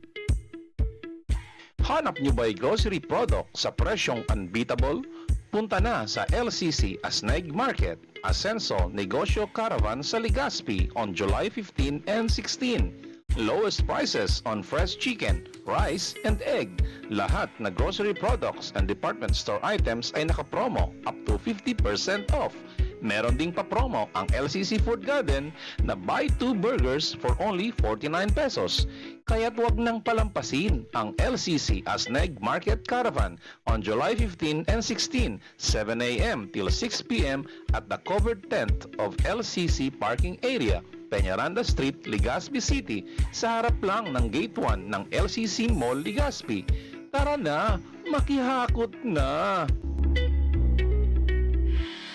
Hanap nyo ba'y grocery product sa presyong unbeatable? Punta na sa L C C Asneg Market, Asenso Negosyo Caravan sa Legazpi on July fifteen and sixteen. Lowest prices on fresh chicken, rice, and egg. Lahat na grocery products and department store items ay nakapromo up to fifty percent off. Meron ding papromo ang L C C Food Garden na buy two burgers for only forty-nine pesos. Kaya't wag nang palampasin ang L C C Asneg Market Caravan on July fifteen and sixteen, seven a m till six p m at the covered tent of L C C parking area, Peñaranda Street, Legazpi City, sa harap lang ng Gate one ng L C C Mall Legazpi. Tara na, makihakot na!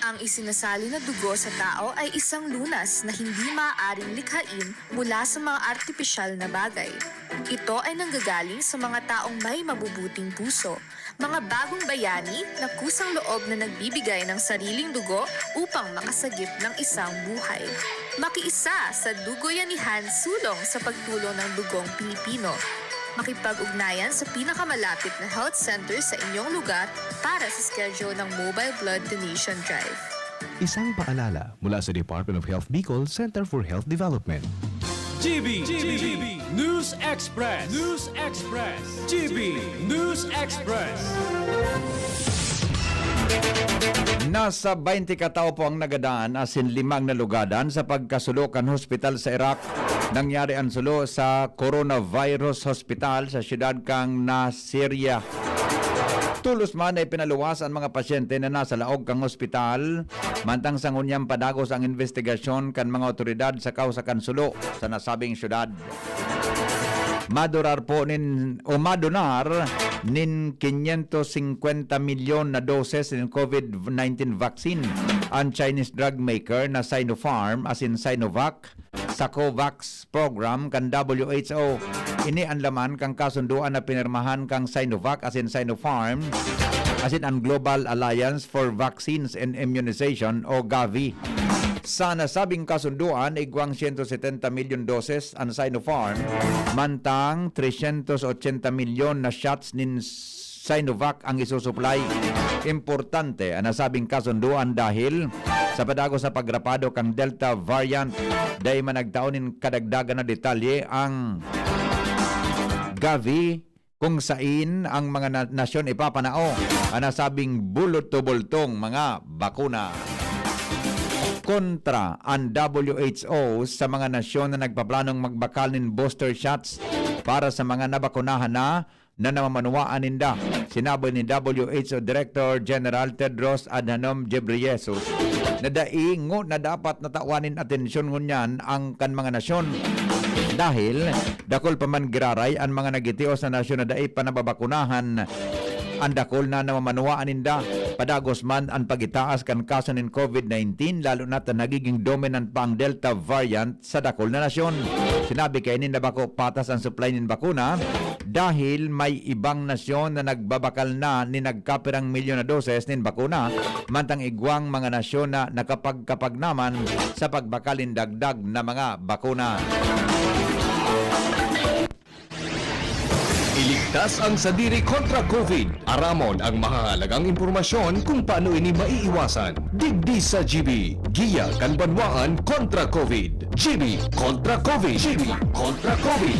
Ang isinasali na dugo sa tao ay isang lunas na hindi maaaring likhain mula sa mga artipisyal na bagay. Ito ay nanggagaling sa mga taong may mabubuting puso, mga bagong bayani na kusang loob na nagbibigay ng sariling dugo upang makasagip ng isang buhay. Makiisa sa Dugoyanihan Sulong sa pagtulong ng dugong Pilipino. Makipag-ugnayan sa pinakamalapit na health center sa inyong lugar para sa schedule ng mobile blood donation drive. Isang paalala mula sa Department of Health Bicol Center for Health Development. G B, G B, News Express, News Express, G B, News Express. Nasa baynte ka tawo po ang nagadan asin limang nalugadan sa pagkasulo kan hospital sa Iraq. Nangyari an sulo sa Coronavirus Hospital sa siyudad kan Nasiriyah. Tolos man na ipinaluwas an mga pasyente na nasa laog kan ospital, mantang sa ngunyan padagos ang imbestigasyon kan mga awtoridad sa kawsa kan sulo sa nasabing syudad. Madurar po nin, o madunar nin quinientos cincuenta milyon na doses nin COVID nineteen vaccine an Chinese drug maker na Sinopharm asin Sinovac sa COVAX program kan W H O. Ini an laman kan kasundoan na pinirmahan kan Sinovac asin Sinopharm asin an Global Alliance for Vaccines and Immunization o Gavi. Sa nasabing kasundoan, igwang siyento setenta milyon doses an Sinopharm, mantang tresyentos otsenta milyon na shots nin Sinovac ang isusuplay. Importante an nasabing kasundoan dahil sa padagos sa pagrapado kan Delta variant, dai man nagtao nin kadagdagan na detalye ang Gavi kung sain ang mga na-, nasyon ipapanao an nasabing bulod-tubultong mga bakuna. Kontra an W H O sa mga nasyon na nagpaplanong magbakal nin booster shots para sa mga nabakunahan na na namamanwaan ninda. Sinabi ni W H O Director General Tedros Adhanom Ghebreyesus na dai ngona dapat na tawan nin atensyon ngunyan ang kan mga nasyon, dahil dakul pa man giraray an mga nagitios na nasyon na dai pa nababakunahan. An dakul na namamanwaan ninda, padagos man an pagitaas kan kaso nin COVID nineteen, lalo na ta nagiging dominant pa ang Delta variant sa dakul na nasyon. Sinabi kaini na bako patas an supply nin bakuna dahil may ibang nasyon na nagbabakal na nin nagkapirang milyon na doses nin bakuna, mantang igwang mga nasyon na nakapagkapag naman sa pagbakal nin dagdag na mga bakuna. Iligtas ang sadiri kontra COVID. Aramon ang mahahalagang impormasyon kung paano ini maiiwasan. Digdi sa G B, giya kan banwaan kontra COVID. G B kontra COVID. G B kontra COVID.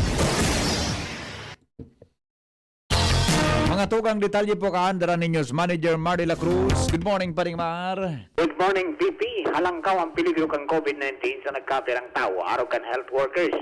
Mga tugang detalye po kaan dara ni News Manager Mar de la Cruz. Good morning, Paring Mar. Good morning, V P. Halangkaw ang peligro kan COVID nineteen sa nagkapirang tawo, arog kan health workers.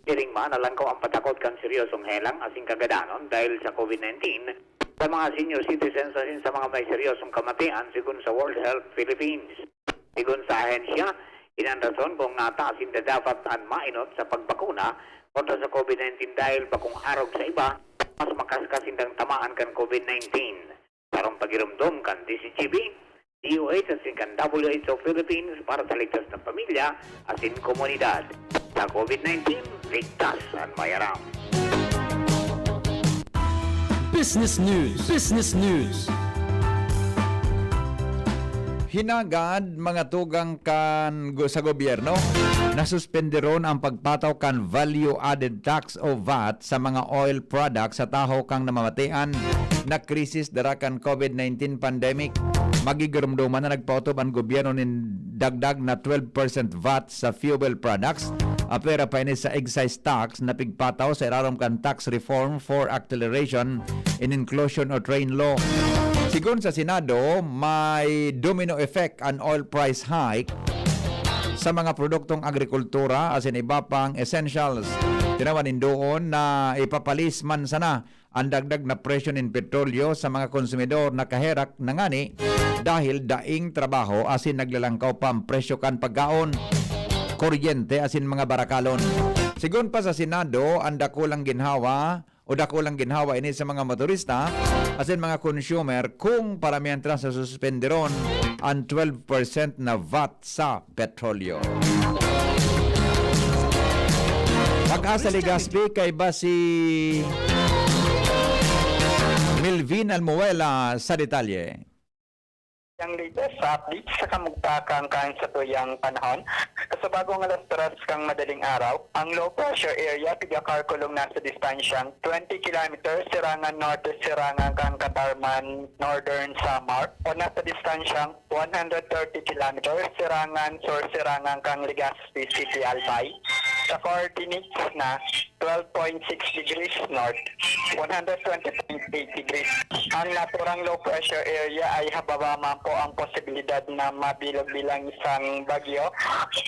Siring man, halangkaw ang patakot kan seryosong helang asin kagadanon dahil sa COVID nineteen sa mga senior citizens asin sa mga may seryosong kamatian, segun sa World Health Philippines. Segun sa ahensya, ini an rason kung nataas sinda dapat an mainot sa pagbakuna kontra sa COVID nineteen dahil bakong arog sa iba, mas makaskas sindang tamaan kan COVID nineteen. Sarong pagiromdom kan D C G B, D O H asin kan W H O Philippines para sa ligtas na pamilya asin komunidad. Sa COVID nineteen, ligtas an may aram. Business News. Business News. Hinagad, mga tugang kan gu-, sa gobyerno, nasuspenderon ang pagpataw kan value-added tax o vat sa mga oil products sa tahaw kan namamatean na krisis dara kan COVID nineteen pandemic. Magigiromdoman na nagpaotob an gobyerno nin dagdag na twelve percent vat sa fuel products, apwera pa ini sa excise tax na pigpataw sa irarom kan Tax Reform for Acceleration in Inclusion o TRAIN Law. Sigon sa Senado, may domino effect an oil price hike sa mga produktong agrikultura asin iba pang essentials. Tinawan nin doon na ipapalis man sana an dagdag na presyo nin petrolyo sa mga konsumidor na kaherak na ngani dahil daing trabaho asin naglalangkaw pa an presyo kan pagkaon, kuryente asin mga barakalon. Sigon pa sa Senado, an dakulang ginhawa o dakulang ginhawa ini sa mga motorista asin mga consumer kung para mientras nasuspenderon an twelve percent na vat sa petrolyo. Pag-asa Legazpi, kaiba si Melvin Almuela sa detalye. Ang latest sa update sa kamugtakan kan satuyang panahon. Sa bagong alas tres kang madaling araw, ang low pressure area piga Carcolong nasa distansyang twenty kilometers sirangan norte sirangan kan Catarman, Northern Samar, o nasa distansyang one hundred thirty kilometers sirangan sur sirangan kan Legazpi City, Albay, sa coordinates na twelve point six degrees north, one hundred twenty point eight degrees. Ang naturang low pressure area ay hababa man po ang posibilidad na mabilog bilang isang bagyo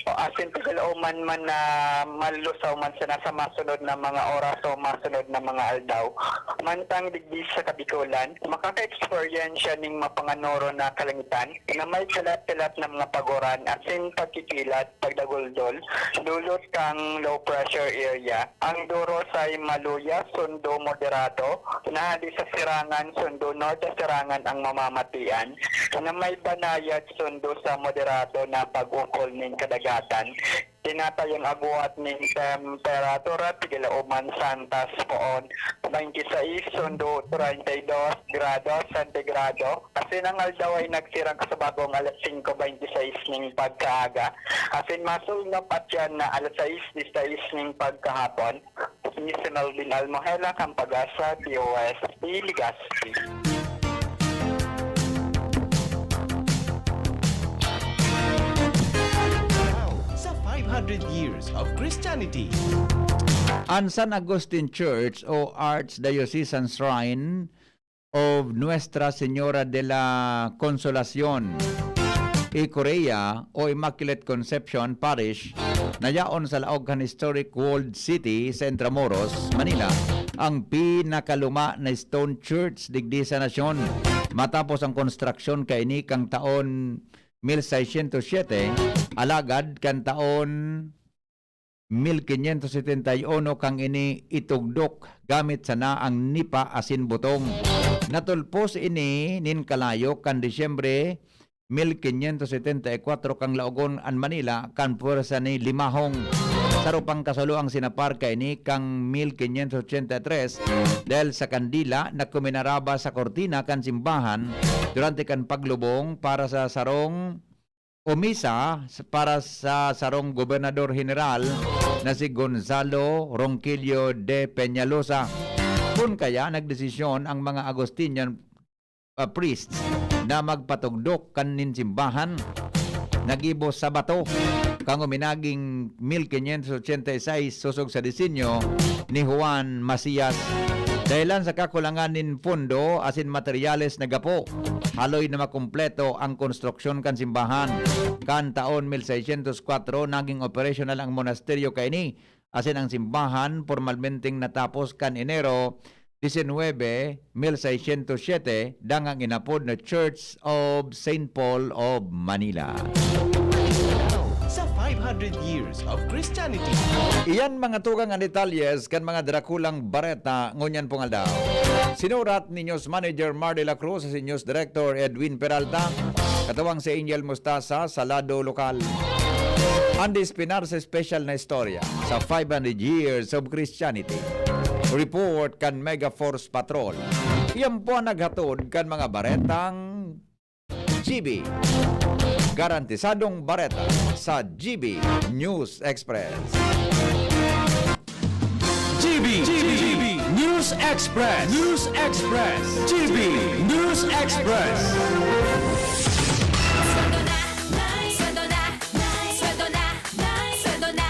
o asin pigalaoman man na malusaw man sana sa masunod na mga oras o masunod na mga aldaw. Mantang digdi sa Kabikulan, makaka-eksperyensya ning mapanganoro na kalangitan na may kalat-kalat na mga paguran asin pagkikilat, pagdaguldol, dulot kan low pressure area. Ang duros ay maluya, sundo moderado, na hali sa sirangan, sundo norte sirangan ang mamamatian, na may banayad, sundo sa moderado na pag-ukol nin kadagatan. Tinatayang agwat nin temperatura, pigalaoman santas poon, twenty-six sundo treinta y dos grados sentigrado. Asin ang aldaw ay nagsirang sa bagong alas singko beintiseis ning pagkaaga. Asin masulnop at yan na alas sais distais ning pagkahapon. Ini si Melvin Almohela, kan Pag-asa, D O S T, Legazpi. Now, sa five hundred years of Christianity. An San Agustin Church o Archdiocesan Shrine of Nuestra Señora de la Consolacion, Ecorea o Immaculate Conception Parish na yaon sa laog kan historic Walled City sa Intramuros, Manila, ang pinakaluma na stone church digdi sa nasyon. Matapos ang konstruksyon kaini kan taon mil seiscientos siete, alagad kan taon mil quinientos setenta y uno kan ini itugdok gamit sana ang nipa asin butong. Natulpos ini nin kalayo kan Disyembre mil quinientos setenta y cuatro kan laogon an Manila kan pwersa ni Limahong. Saro pang kasulo ang sinapar kaini kan mil quinientos ochenta y tres dahil sa kandila na kuminaraba sa kurtina kan simbahan durante kan paglubong para sa sarong o misa para sa sarong gobernador general na si Gonzalo Ronquillo de Peñalosa. Kun kaya nagdesisyon ang mga Agustinian ah, priests na magpatugdok kan nin simbahan na gibo sa bato kan uminaging mil quinientos ochenta y seis sosog sa disenyo ni Juan Macias. Dahelan sa kakulangan nin pondo asin materyales na gapo, haloy na makumpleto ang konstruksyon kan simbahan. Kan taon mil seiscientos cuatro, naging operasyonal ang monasteryo kaini, asin ang simbahan pormalmenteng natapos kan Enero disinwebe, mil seiscientos siete, dangan inapod na Church of Saint Paul of Manila. Sa five hundred years of Christianity. Iyan mga tugang an detalyes kan mga drakulang bareta ngunyan pong aldaw. Sinurat ni News Manager Mar de la Cruz, si News Director Edwin Peralta, katuwang si Angel Mustasa sa Lado Lokal. An Dispinar sa espesyal na istorya sa five hundred Years of Christianity. Report kan Mega Force Patrol. Iyan po ang naghatod kan mga baretang G B. Garantisadong bareta sa G B News Express. G B, G B News Express, News Express, G B News Express. Sweldo na, sweldo na, sweldo na, sweldo na,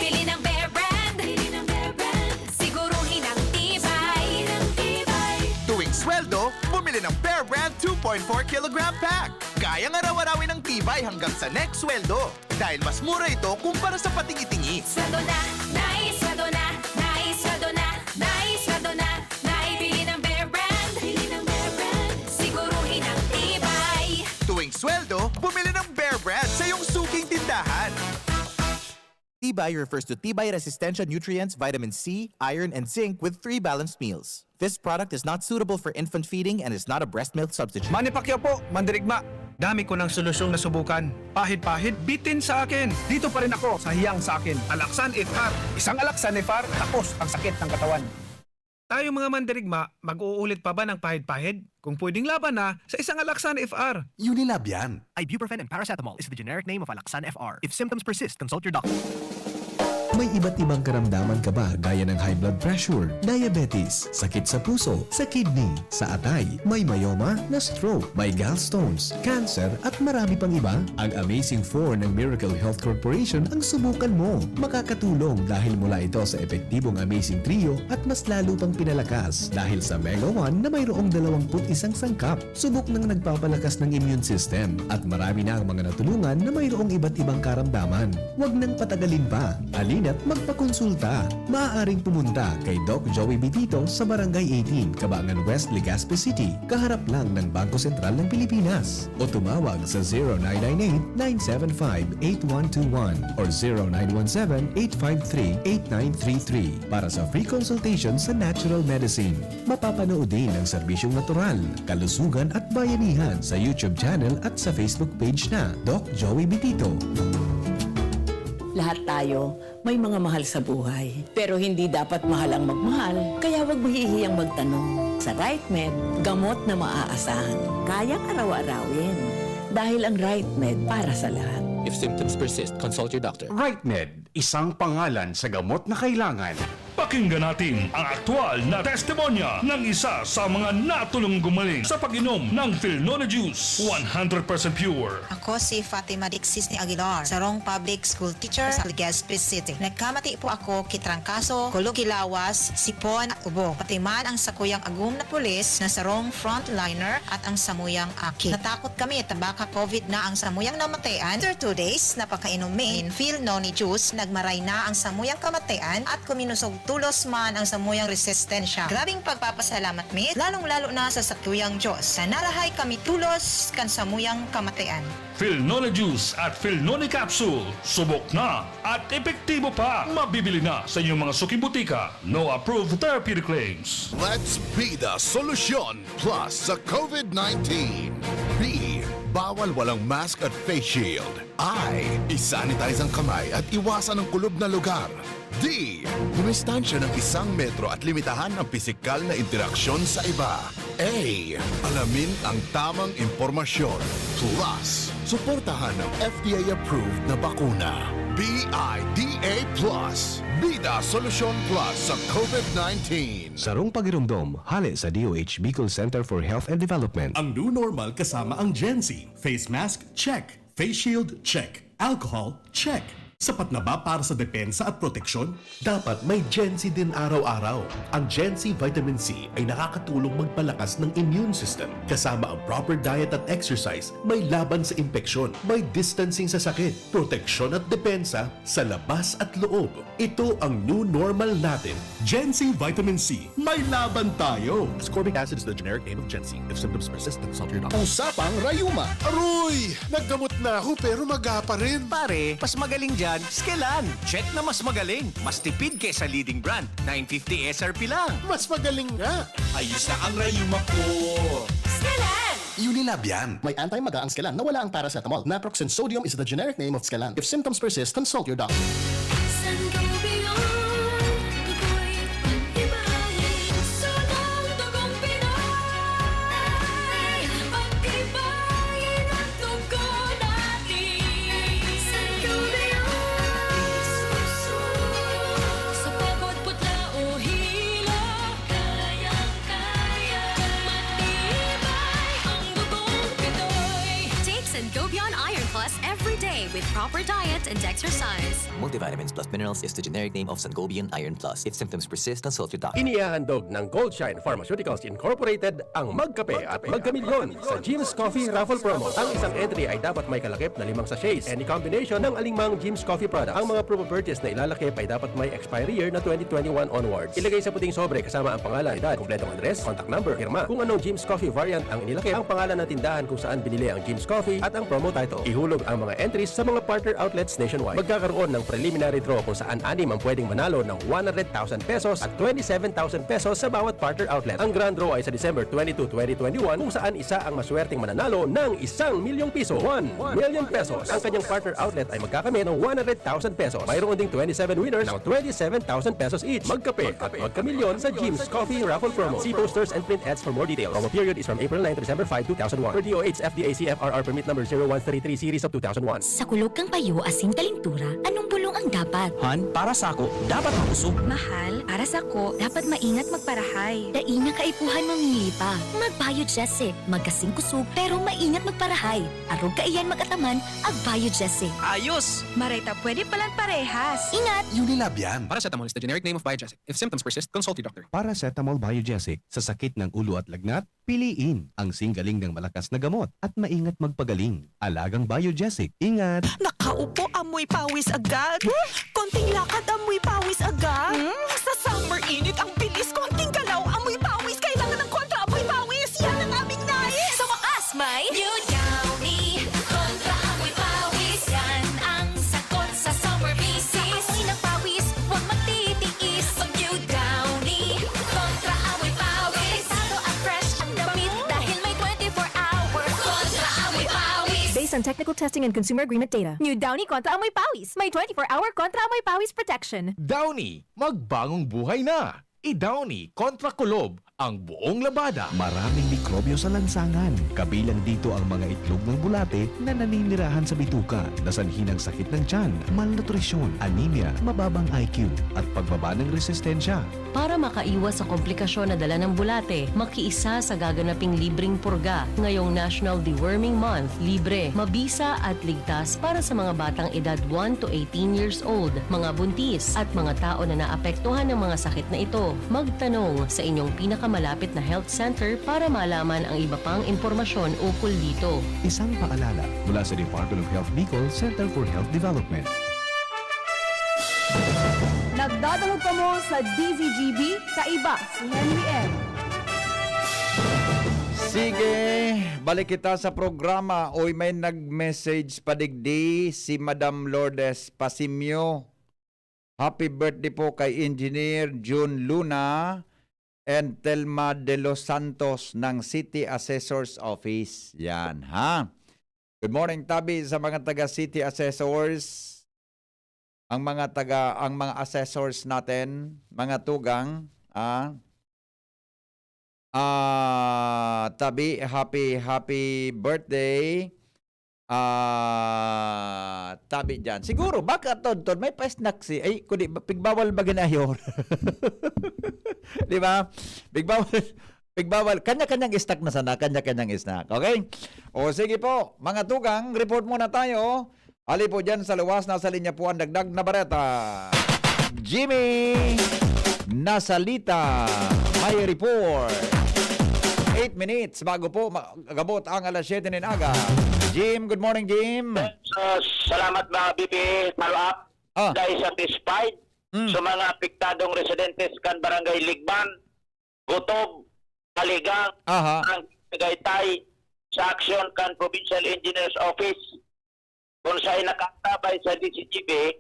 pili ng Bear Brand, pili ng Bear Brand, siguruhin ang tibay, ng tibay. Tuwing sweldo, bumili ng Bear Brand two point four kilogram pack. Kayang araw-arawin ang tibay hanggang sa next sweldo. Dahil mas mura ito kumpara sa patingi-tingi. Sweldo na, nai, sweldo na, nai, sweldo na, nai, sweldo na, nai, bili ng Bear Brand, bili ng Bear Brand, siguruhin ang tibay. Tuwing sweldo, bumili ng Bear Brand sa iyong suking tindahan. Tibay refers to tibay resistensya nutrients, vitamin C, iron, and zinc with three balanced meals. This product is not suitable for infant feeding and is not a breast milk substitute. Manny Pacquiao po, mandirigma. Dami ko ng solusyong nasubukan. Pahid-pahid, bitin sa akin. Dito pa rin ako sa hiyang sa akin. Alaxan F R. Isang Alaxan F R, tapos ang sakit ng katawan. Tayong mga mandirigma, mag-uulit pa ba ng pahid-pahid? Kung pwedeng laban na, sa isang Alaxan F R. Unilab yan. Ibuprofen and paracetamol is the generic name of Alaxan F R. If symptoms persist, consult your doctor. May iba't ibang karamdaman ka ba, gaya ng high blood pressure, diabetes, sakit sa puso, sa kidney, sa atay, may myoma, na-stroke, may gallstones, cancer, at marami pang iba? Ang Amazing Four ng Miracle Health Corporation ang subukan mo. Makakatulong dahil mula ito sa epektibong Amazing Trio at mas lalo pang pinalakas dahil sa Mega One na mayroong dalawang put isang sangkap. Subok nang nagpapalakas ng immune system at marami na ang mga natulungan na mayroong iba't ibang karamdaman. Huwag nang patagalin pa. Halina't magpakonsulta. Maaaring pumunta kay Doc Joey Bitito sa Barangay eighteen, Cabangan West, Legazpi City, kaharap lang ng Bangko Sentral ng Pilipinas. O tumawag sa zero nine nine eight, nine seven five, eight one two one or zero nine one seven, eight five three, eight nine three three para sa free consultation sa natural medicine. Mapapanood din ang serbisyong natural, kalusugan at bayanihan sa YouTube channel at sa Facebook page na Doc Joey Bitito. Lahat tayo may mga mahal sa buhay, pero hindi dapat mahal ang magmahal, kaya huwag mahihiyang magtanong. Sa RightMed, gamot na maaasahan, kayang araw-arawin. Dahil ang RightMed para sa lahat. If symptoms persist, consult your doctor. RightMed, isang pangalan sa gamot na kailangan. Pakinggan natin ang aktual na testimonya ng isa sa mga natulong gumaling sa pag-inom ng Filnone Juice, one hundred percent pure. Ako si Fatima Dixis ni Aguilar, sarong public school teacher sa Legazpi City. Nagkamati po ako ki trangkaso, kulog ki lawas, sipon at ubo. Pati man ang sakuyang agom na pulis na sarong frontliner at ang samuyang aki. Natakot kami ta baka COVID na ang samuyang namatayan. After two days na pagkainom mi nin Filnone Juice, nagmaray na ang samuyang kamatayan at kuminusog tolos man ang samuyang resistensya. Grabing pagpapasalamat mi, lalong-lalo na sa sakuyang Diyos, na narahay kami tolos kan samuyang kamatayan. Filnone Juice at Filnone Capsule, subok na at epektibo pa. Mabibili na sa inyong mga suking butika. No approved therapeutic claims. Let's be the solution plus sa COVID nineteen. B, bawal walang mask at face shield. I, isanitize ang kamay at iwasan ang kulob na lugar. D, dumistansya ng isang metro at limitahan ang pisikal na interaksyon sa iba. A, alamin ang tamang impormasyon. Plus, suportahan ang F D A-approved na bakuna. B I D A plus, Bida Solusyon Plus sa COVID nineteen. Sarong pagiromdom, hale sa D O H Bicol Center for Health and Development. Ang new normal kasama ang Gen Z. Face mask, check. Face shield, check. Alcohol, check. Sapat na ba para sa depensa at proteksyon? Dapat may Gen Z din araw-araw. Ang Gen Z Vitamin C ay nakakatulong magpalakas ng immune system. Kasama ang proper diet at exercise, may laban sa impeksyon, may distancing sa sakit, proteksyon at depensa sa labas at loob. Ito ang new normal natin. Gen Z Vitamin C, may laban tayo! Ascorbic acid is the generic name of Gen Z. If symptoms persist, consult your doctor. Usapang rayuma. Aroy! Naggamot na ako pero maga pa rin. Pare, mas magaling dyan, Skelan. Check na mas magaling. Mas tipid kaysa leading brand. Nine fifty S R P lang. Mas magaling nga. Ayos na ang rayuma ko. Skelan! Unilab yan. May anti-maga ang Skelan na wala ang paracetamol. Naproxen sodium is the generic name of Skelan. If symptoms persist, consult your doctor. Sangobion, ako'y ibahin. Sunong dugong Pinoy. Pagtibayin ang dugo na proper diet and exercise. Multivitamins plus minerals is the generic name of Sangobion Iron Plus. If symptoms persist, consult your doctor. Inihahandog ng Goldshine Pharmaceuticals Incorporated ang Magkape at Magkamilyon sa Jim's Coffee Raffle Promo. Ang isang entry ay dapat may kalakip na limang sachets. Any combination ng alingmang Jim's Coffee product. Ang mga promo purchase na ilalakip ay dapat may expiry year na twenty twenty-one onwards. Ilagay sa puting sobre kasama ang pangalan, edad, kompletong address, contact number, pirma. Kung anong Jim's Coffee variant ang inilakip, ang pangalan ng tindahan kung saan binili ang Jim's Coffee at ang promo title. Ihulog ang mga entries sa mga partner outlets nationwide. Magkakaroon ng preliminary draw kung saan anim ang pwedeng manalo ng one hundred thousand pesos at twenty-seven thousand pesos sa bawat partner outlet. Ang grand draw ay sa December twenty-two, twenty twenty-one, kung saan isa ang maswerteng mananalo ng isang milyong piso. One million pesos. Ang kanyang partner outlet ay magkakamit ng one hundred thousand pesos. Mayroon ding twenty-seven winners ng twenty-seven thousand pesos each. Magkape at magkamilyon sa Jim's Coffee Raffle Promo. See posters and print ads for more details. Promo period is from April nine to December five, two thousand one. Per D O H F D A C F R R Permit Number zero one three three Series of two thousand one. Sa kulog kan payo asin kalintura, anong bulong ang dapat? Han, para sako, dapat makusog. Mahal, para sako, dapat maingat magparahay. Dai na kaipuhan mamili pa. Mag-Biogesic. Magkasing kusog, pero maingat magparahay. Arog kaiyan mag-ataman, ag-Biogesic. Ayos! Maray ta pwede palan parehas. Ingat! Unilab yan. Paracetamol is the generic name of Biogesic. If symptoms persist, consult your doctor. Paracetamol Biogesic sa sakit ng ulo at lagnat, piliin ang singgaling ng malakas na gamot at maingat magpagaling. Alagang Biogesic, ingat! Nakaupo, amoy pawis agad. Konting lakad, amoy pawis agad. Hmm? Sa summer init, ang bilis. Konting galaw, amoy pawis. Kailangan ng kontra amoy pawis. Yan ang aming nais. Sa wakas, may New Downy Kontra Amoy Pawis. Yan ang sagot sa summer visit. Sa amoy ng pawis, huwag magtitiis. Mag New Downy Kontra Amoy Pawis. Delikado at fresh ang damit dahil may twenty-four hour Kontra Amoy Pawis. Based on technical testing and consumer agreement data. New Downy Kontra Amoy Pawis. May twenty-four hour Kontra Amoy Pawis protection. Downy, magbangong buhay na! I-Downy kontra kulob ang buong labada. Maraming mikrobyo sa lansangan. Kabilang dito ang mga itlog ng bulate na naninirahan sa bituka, na sanhi ng sakit ng tiyan, malnutrisyon, anemia, mababang I Q, at pagbaba ng resistensya. Para makaiwas sa komplikasyon na dala ng bulate, makiisa sa gaganaping libreng purga ngayong National Deworming Month. Libre, mabisa at ligtas para sa mga batang edad one to eighteen years old, mga buntis, at mga tao na naapektuhan ng mga sakit na ito. Magtanong sa inyong pinakamalapit na health center para malaman ang iba pang impormasyon ukol dito. Isang paalala mula sa Department of Health Bicol, Center for Health Development. Nagdadangog kamo sa D Z G B, kaiba si Henry M. Sige, balik kita sa programa. Oy, may nag-message pa digdi, si Madam Lourdes Pasimio. Happy birthday po kay Engineer Jun Luna and Telma de los Santos ng City Assessor's Office. Yan, ha? Good morning, tabi sa mga taga City Assessors. Ang mga taga, ang mga assessors natin, mga tugang, ah, ah, tabi, happy, happy birthday. Ah, tabi diyan. Siguro, baka, Ton, Ton, may pa-snack si, ay, kundi, ba- pigbawal ba ginayor? Di ba? Pigbawal, pigbawal. Kanya-kanyang snack na sana, kanya-kanyang snack. Okay? O, sige po, mga tugang, report muna tayo. Ali po dyan sa luwas, nasa linya po ang dagdag na bareta. Jimmy Nasalita, may report. Eight minutes bago po ma- gabot ang alas siyete nin aga. Jim, good morning, Jim. So, salamat, mga B P. Follow up. Ah. Dahil satisfied Mm. sa mga apektadong residentes kan Barangay Ligban, Gutob, Kaligang, Aha. ang Tagaytay sa aksyon kan Provincial Engineers Office, kung saan nakaantabay sa D C G B,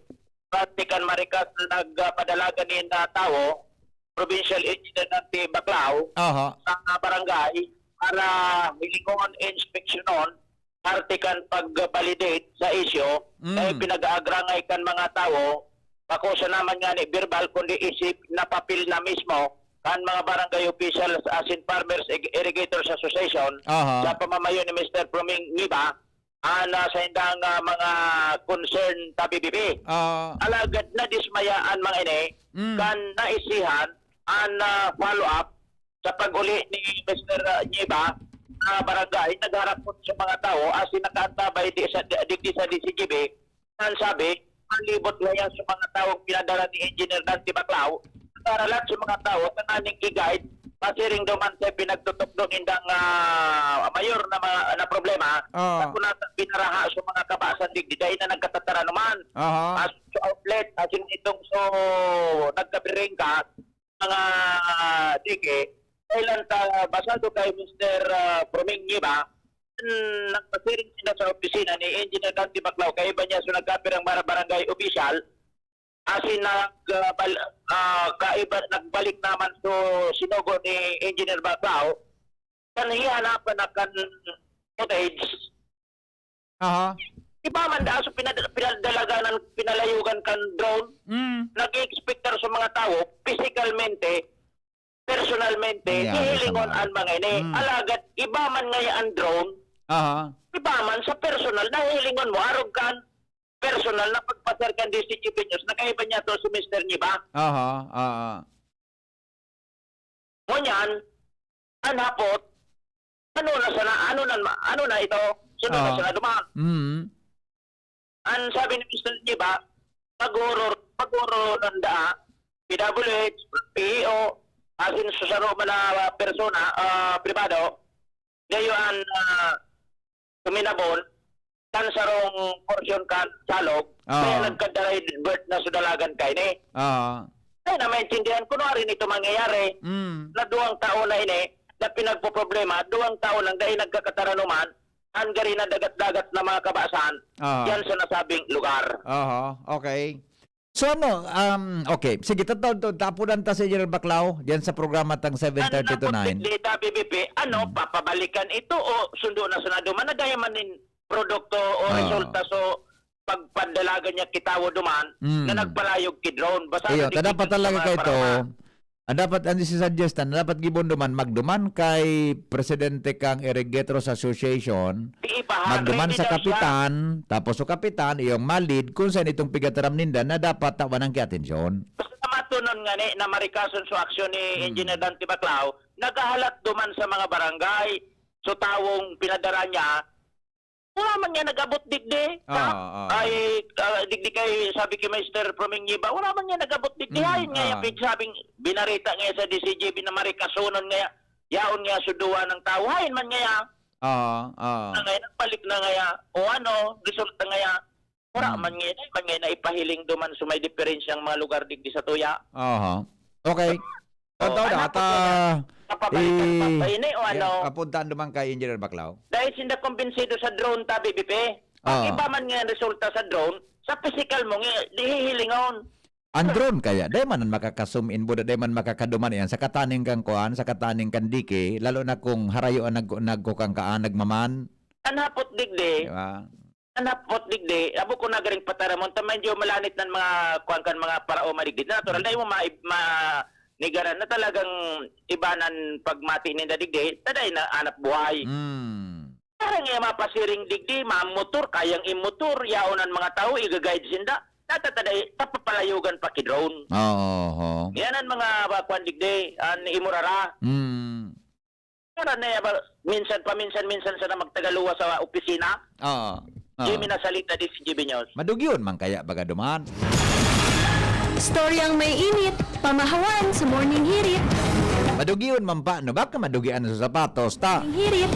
parte kan Maricas na nagpadalagan nin, ah, tawo, Provincial Engineer ng Baclao, Aha. sa barangay para hilingon, inspeksyonon, parte kan pag-validate sa isyu Mm. na ipinag-aagrangay kan mga tawo, bako sana man ngani verbal, kundi isip na papel na mismo kan mga barangay officials asin Farmers Ig- Irrigators Association Aha. sa pamamayo ni Mister Proming Ngiba, ah, na sa indang, ah, mga concern ta B B B. Ah. Alagad nadismaya an mga ini Mm. kan naisihan an, ah, follow-up sa pag-uli ni Mister Ngiba sa barangay. Nagharap po sa mga tawo asin nakaantabay di sa, digdi sa D C G B Ang sabi, palibot ngayon sa mga taong pinadara ni Engineer Dante Baclao, nagaralat sa mga tao tanganing i-guide, pasiring duman sa pinagtutukdo nindang, ah, mayor na mga, na problema, Oo. sa kunata binaraha sa mga kabasan digdi, dahil na nagkatataranuman. Aha. As sa outlet, asin itong so, nagkabiring ka, mga dike, kailan ta, basado kay Mister, ah, Proming Ngiba, hmm, nagpasiring sila sa opisina ni Engineer Dante Baclao, kaiba niya so nagkapirang mga barangay official, asin nag, ah, bal-, ah, kaiba, nagbalik naman so sinugo ni Engineer Baclao, kan hihanapan na kan footage, Aha. Di ba man, aso pinad-, pinadalaganan, pinalayugan kan drone? Mm. Nag-i-expect sa mga tawo, physicalmente, personalmente, Nangyari sa hihilingon mga an mga ini. Mm. Alagad, iba man ngaya an drone, Aha. iba man sa personal, nahihilingon mo, arog kan personal na pagpasar kan D C G P News, nakaiba niya to si Mister Ngiba. Aha, aha. Ngunyan, an hapot, ano na sana, ano na, ano na ito? Sunod na Oo. sana duman. Mm. Ang sabi ni Mister Ngiba, pag-oro, pag-oro ng daa, P W H, P E O, asin sa saro man na persona, ah, pribado, ngayon, ah, tuminabon, kan sarong porsyon kan salog, Oo. kaya nagka-divert na sa dalagan kaini. Oo. Kaya na maintindihan ko, ano rin ito mangyayari, Mm. na duwang taon na ini, na pinagpoproblema, duwang taon nang dai nagkakataranuman, ang gari na dagat-dagat na mga kabasan, Oo. yan sa nasabing lugar. Oho, okay. So ano, um, okay, sige, tataw-, tataw-, tapudan ta si General Baclao diyan sa programa tang seven thirty to Ang nine. Data, B B P, ano, Mm. papabalikan ito o sundo na sa naduman na gaya man nin produkto o Ah. resulta so pagpadalagan niya kitawo duman Mm. na nagpalayog ki drone. Basta Iyo, na ta dapat digdigan talaga sa mga kay ito, parama. Ang dapat, ang isi-suggest na dapat gibon duman, magduman kay presidente kang Irrigators Association, Ipaha-, magduman sa ready daw siya. kapitan, tapos so kapitan, iyong malid, kung saan itong pigataram ninda na dapat tawan ang kiatensyon. Basta matunon nga ni, na marikason so aksyon ni Hmm. Engineer Dante Baclao, naghahalat duman sa mga barangay, so tawong pinadara niya, wala man niya nag-abot digdi. Ah, Ta-, ah. ay, ah, digdi kay, sabi kay Mister Proming Ngiba, wala man niya nag-abot digdi. Hmm, Hayon nga ah. yung pigsabing, binarita nga sa D C G B na marikasonon nga, yaon nga suduan ng tao. Hayon man nga ya. Ah, ah. Na ngayon, nagbalik na nga ya. O ano, resulta nga ya. Wala Hmm. man nga, ay man nga naipahiling duman sa may diferensyang mga lugar digdi sa tuya. Aha. Okay. Oh, Totoo na, anak ko ata, po yan. Papabalikan eh, pa ba ini o ano? apuntaan duman kay Engineer Baclao. Dahil sinda kumbinsido sa drone ta, B B P. Pag Ah. iba man nga resulta sa drone, sa pisikal mo nga, di hihilingon. Ang drone kaya, dai man ang makaka-zoom in, buda, dai man makakaduman yan. Sa kataning kang kuan, sa kataning kang dike, lalo na kung harayo ang nag-, nagkukang kaan, nagmaman. Ang hapot digdi, Di ba? Ang hapot digdi, abo ko nagaring pataramon, ta medyo malanit nan mga kuan kan mga paraoma digdi. Natural, dai mo ma-, ma-, nigaran na talagang iba nan pagmati ninda digdi, ta dai na anap buhay. Hmm. Parang iya mapasiring digdi, mamotor, kayang imotor, yaon ang mga tao, iga-guide sinda. Tata, ta dai, tapapalayogan pa ki drone. Oo, oo. Yan ang mga, ah, kuan digdi, ang imurara. Hmm. Para na ba, minsan, paminsan-minsan sana magtagaluwa sa opisina. Oo. Oo. Jimmy Nasalita, D C G B News. Madugyon man kaya baga duman? Storyang may init, pamahawan sa Morning Hirit. Madugyon man pa, no? Baka madugian sa sapatos, ta? Morning Hirit.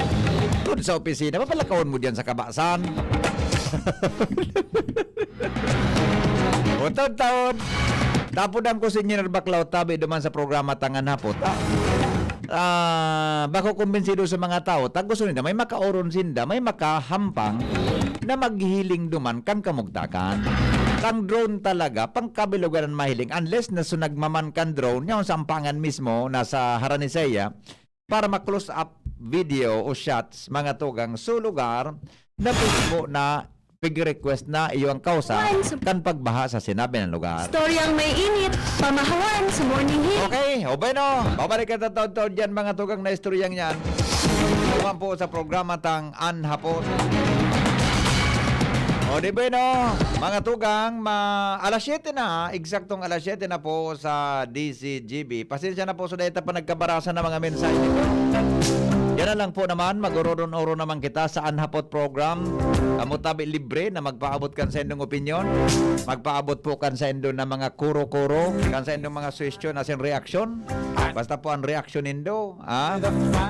Dun sa opisina, mapalakawon mo diyan sa kabasan. O, taon-taon, tapudan ko si Engineer Baclao tabi duman sa programa Tangan Hapot. Ah, ah, bako kumbinsido sa mga tao, ta gusto nila, may makaoron sinda, may makahampang na maghiling duman kan kamugtakan. Kang drone talaga, pangkabilugan ang mahiling, unless na so nagmaman kan drone, yaon sa ampangan mismo, nasa harani saiya, para ma-close up video o shots, mga tugang, so lugar na mismo na pig-request na iyo ang kausa Once. kan pagbaha sa sinabi ng lugar. Storyang may init, pamahawan sa Morning Hit. Okay, o bueno, babalik kita taon-taon dyan, mga tugang na istoryang yan. Naman po sa programa tang An Hapon. O, di bueno, mga tugang, ma alas siyete na, eksaktong alas siyete na po sa D Z G B. Pasensya na po sa deta pa nagkabarasan na mga mensahe nito. Yan na lang po naman, mag-oron-oron naman kita sa Anhapot Program. Kamo tabi libre na magpaabot kan sa indong opinyon. Magpaabot po kan sa indo na mga kuro-kuro, kan sa indong mga suwestyon asin reaksyon. Basta po ang reaksyon nindo, ah,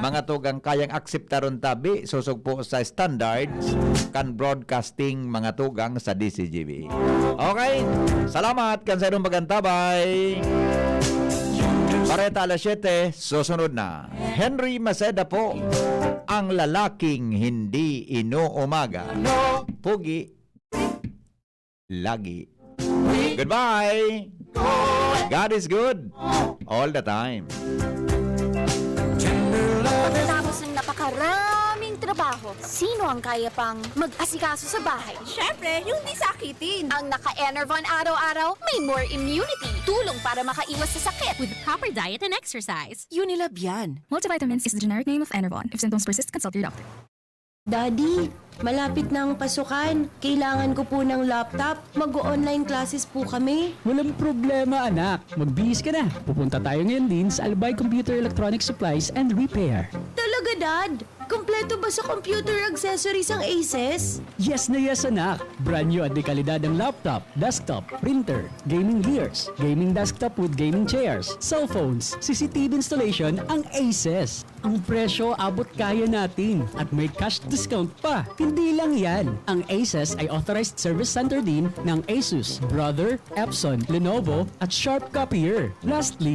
mga tugang kayang akseptaron tabi, sosog po sa standards kan broadcasting, mga tugang sa D Z G B. Okay, salamat kan sa inyong pagantabay. Bareta alas siyete, susunod na. Henry Maceda po, ang lalaking hindi inuumaga. Pogi lagi. Goodbye! God is good all the time. Pagkatapos ng napakaraming trabaho, sino ang kaya pang mag-asikaso sa bahay? Siyempre, yung di sakitin. Ang naka-Enervon araw-araw may more immunity. Tulong para makaiwas sa sakit. With proper diet and exercise. Unilab yan. Multivitamins is the generic name of Enervon. If symptoms persist, consult your doctor. Daddy, malapit na ang pasukan. Kailangan ko po ng laptop. Mag-online classes po kami. Walang problema, anak. Magbihis ka na. Pupunta tayo ngayon din sa Albay Computer Electronic Supplies and Repair. Talaga, Dad? Kompleto ba sa computer accessories ang Aces? Yes na yes, anak. Brand new at dekalidad ang laptop, desktop, printer, gaming gears, gaming desktop with gaming chairs, cellphones, C C T V installation ang Aces. Ang presyo abot kaya natin at may cash discount pa. Hindi lang yan, ang Aces ay authorized service center din ng Asus, Brother, Epson, Lenovo at Sharp Copier. Lastly,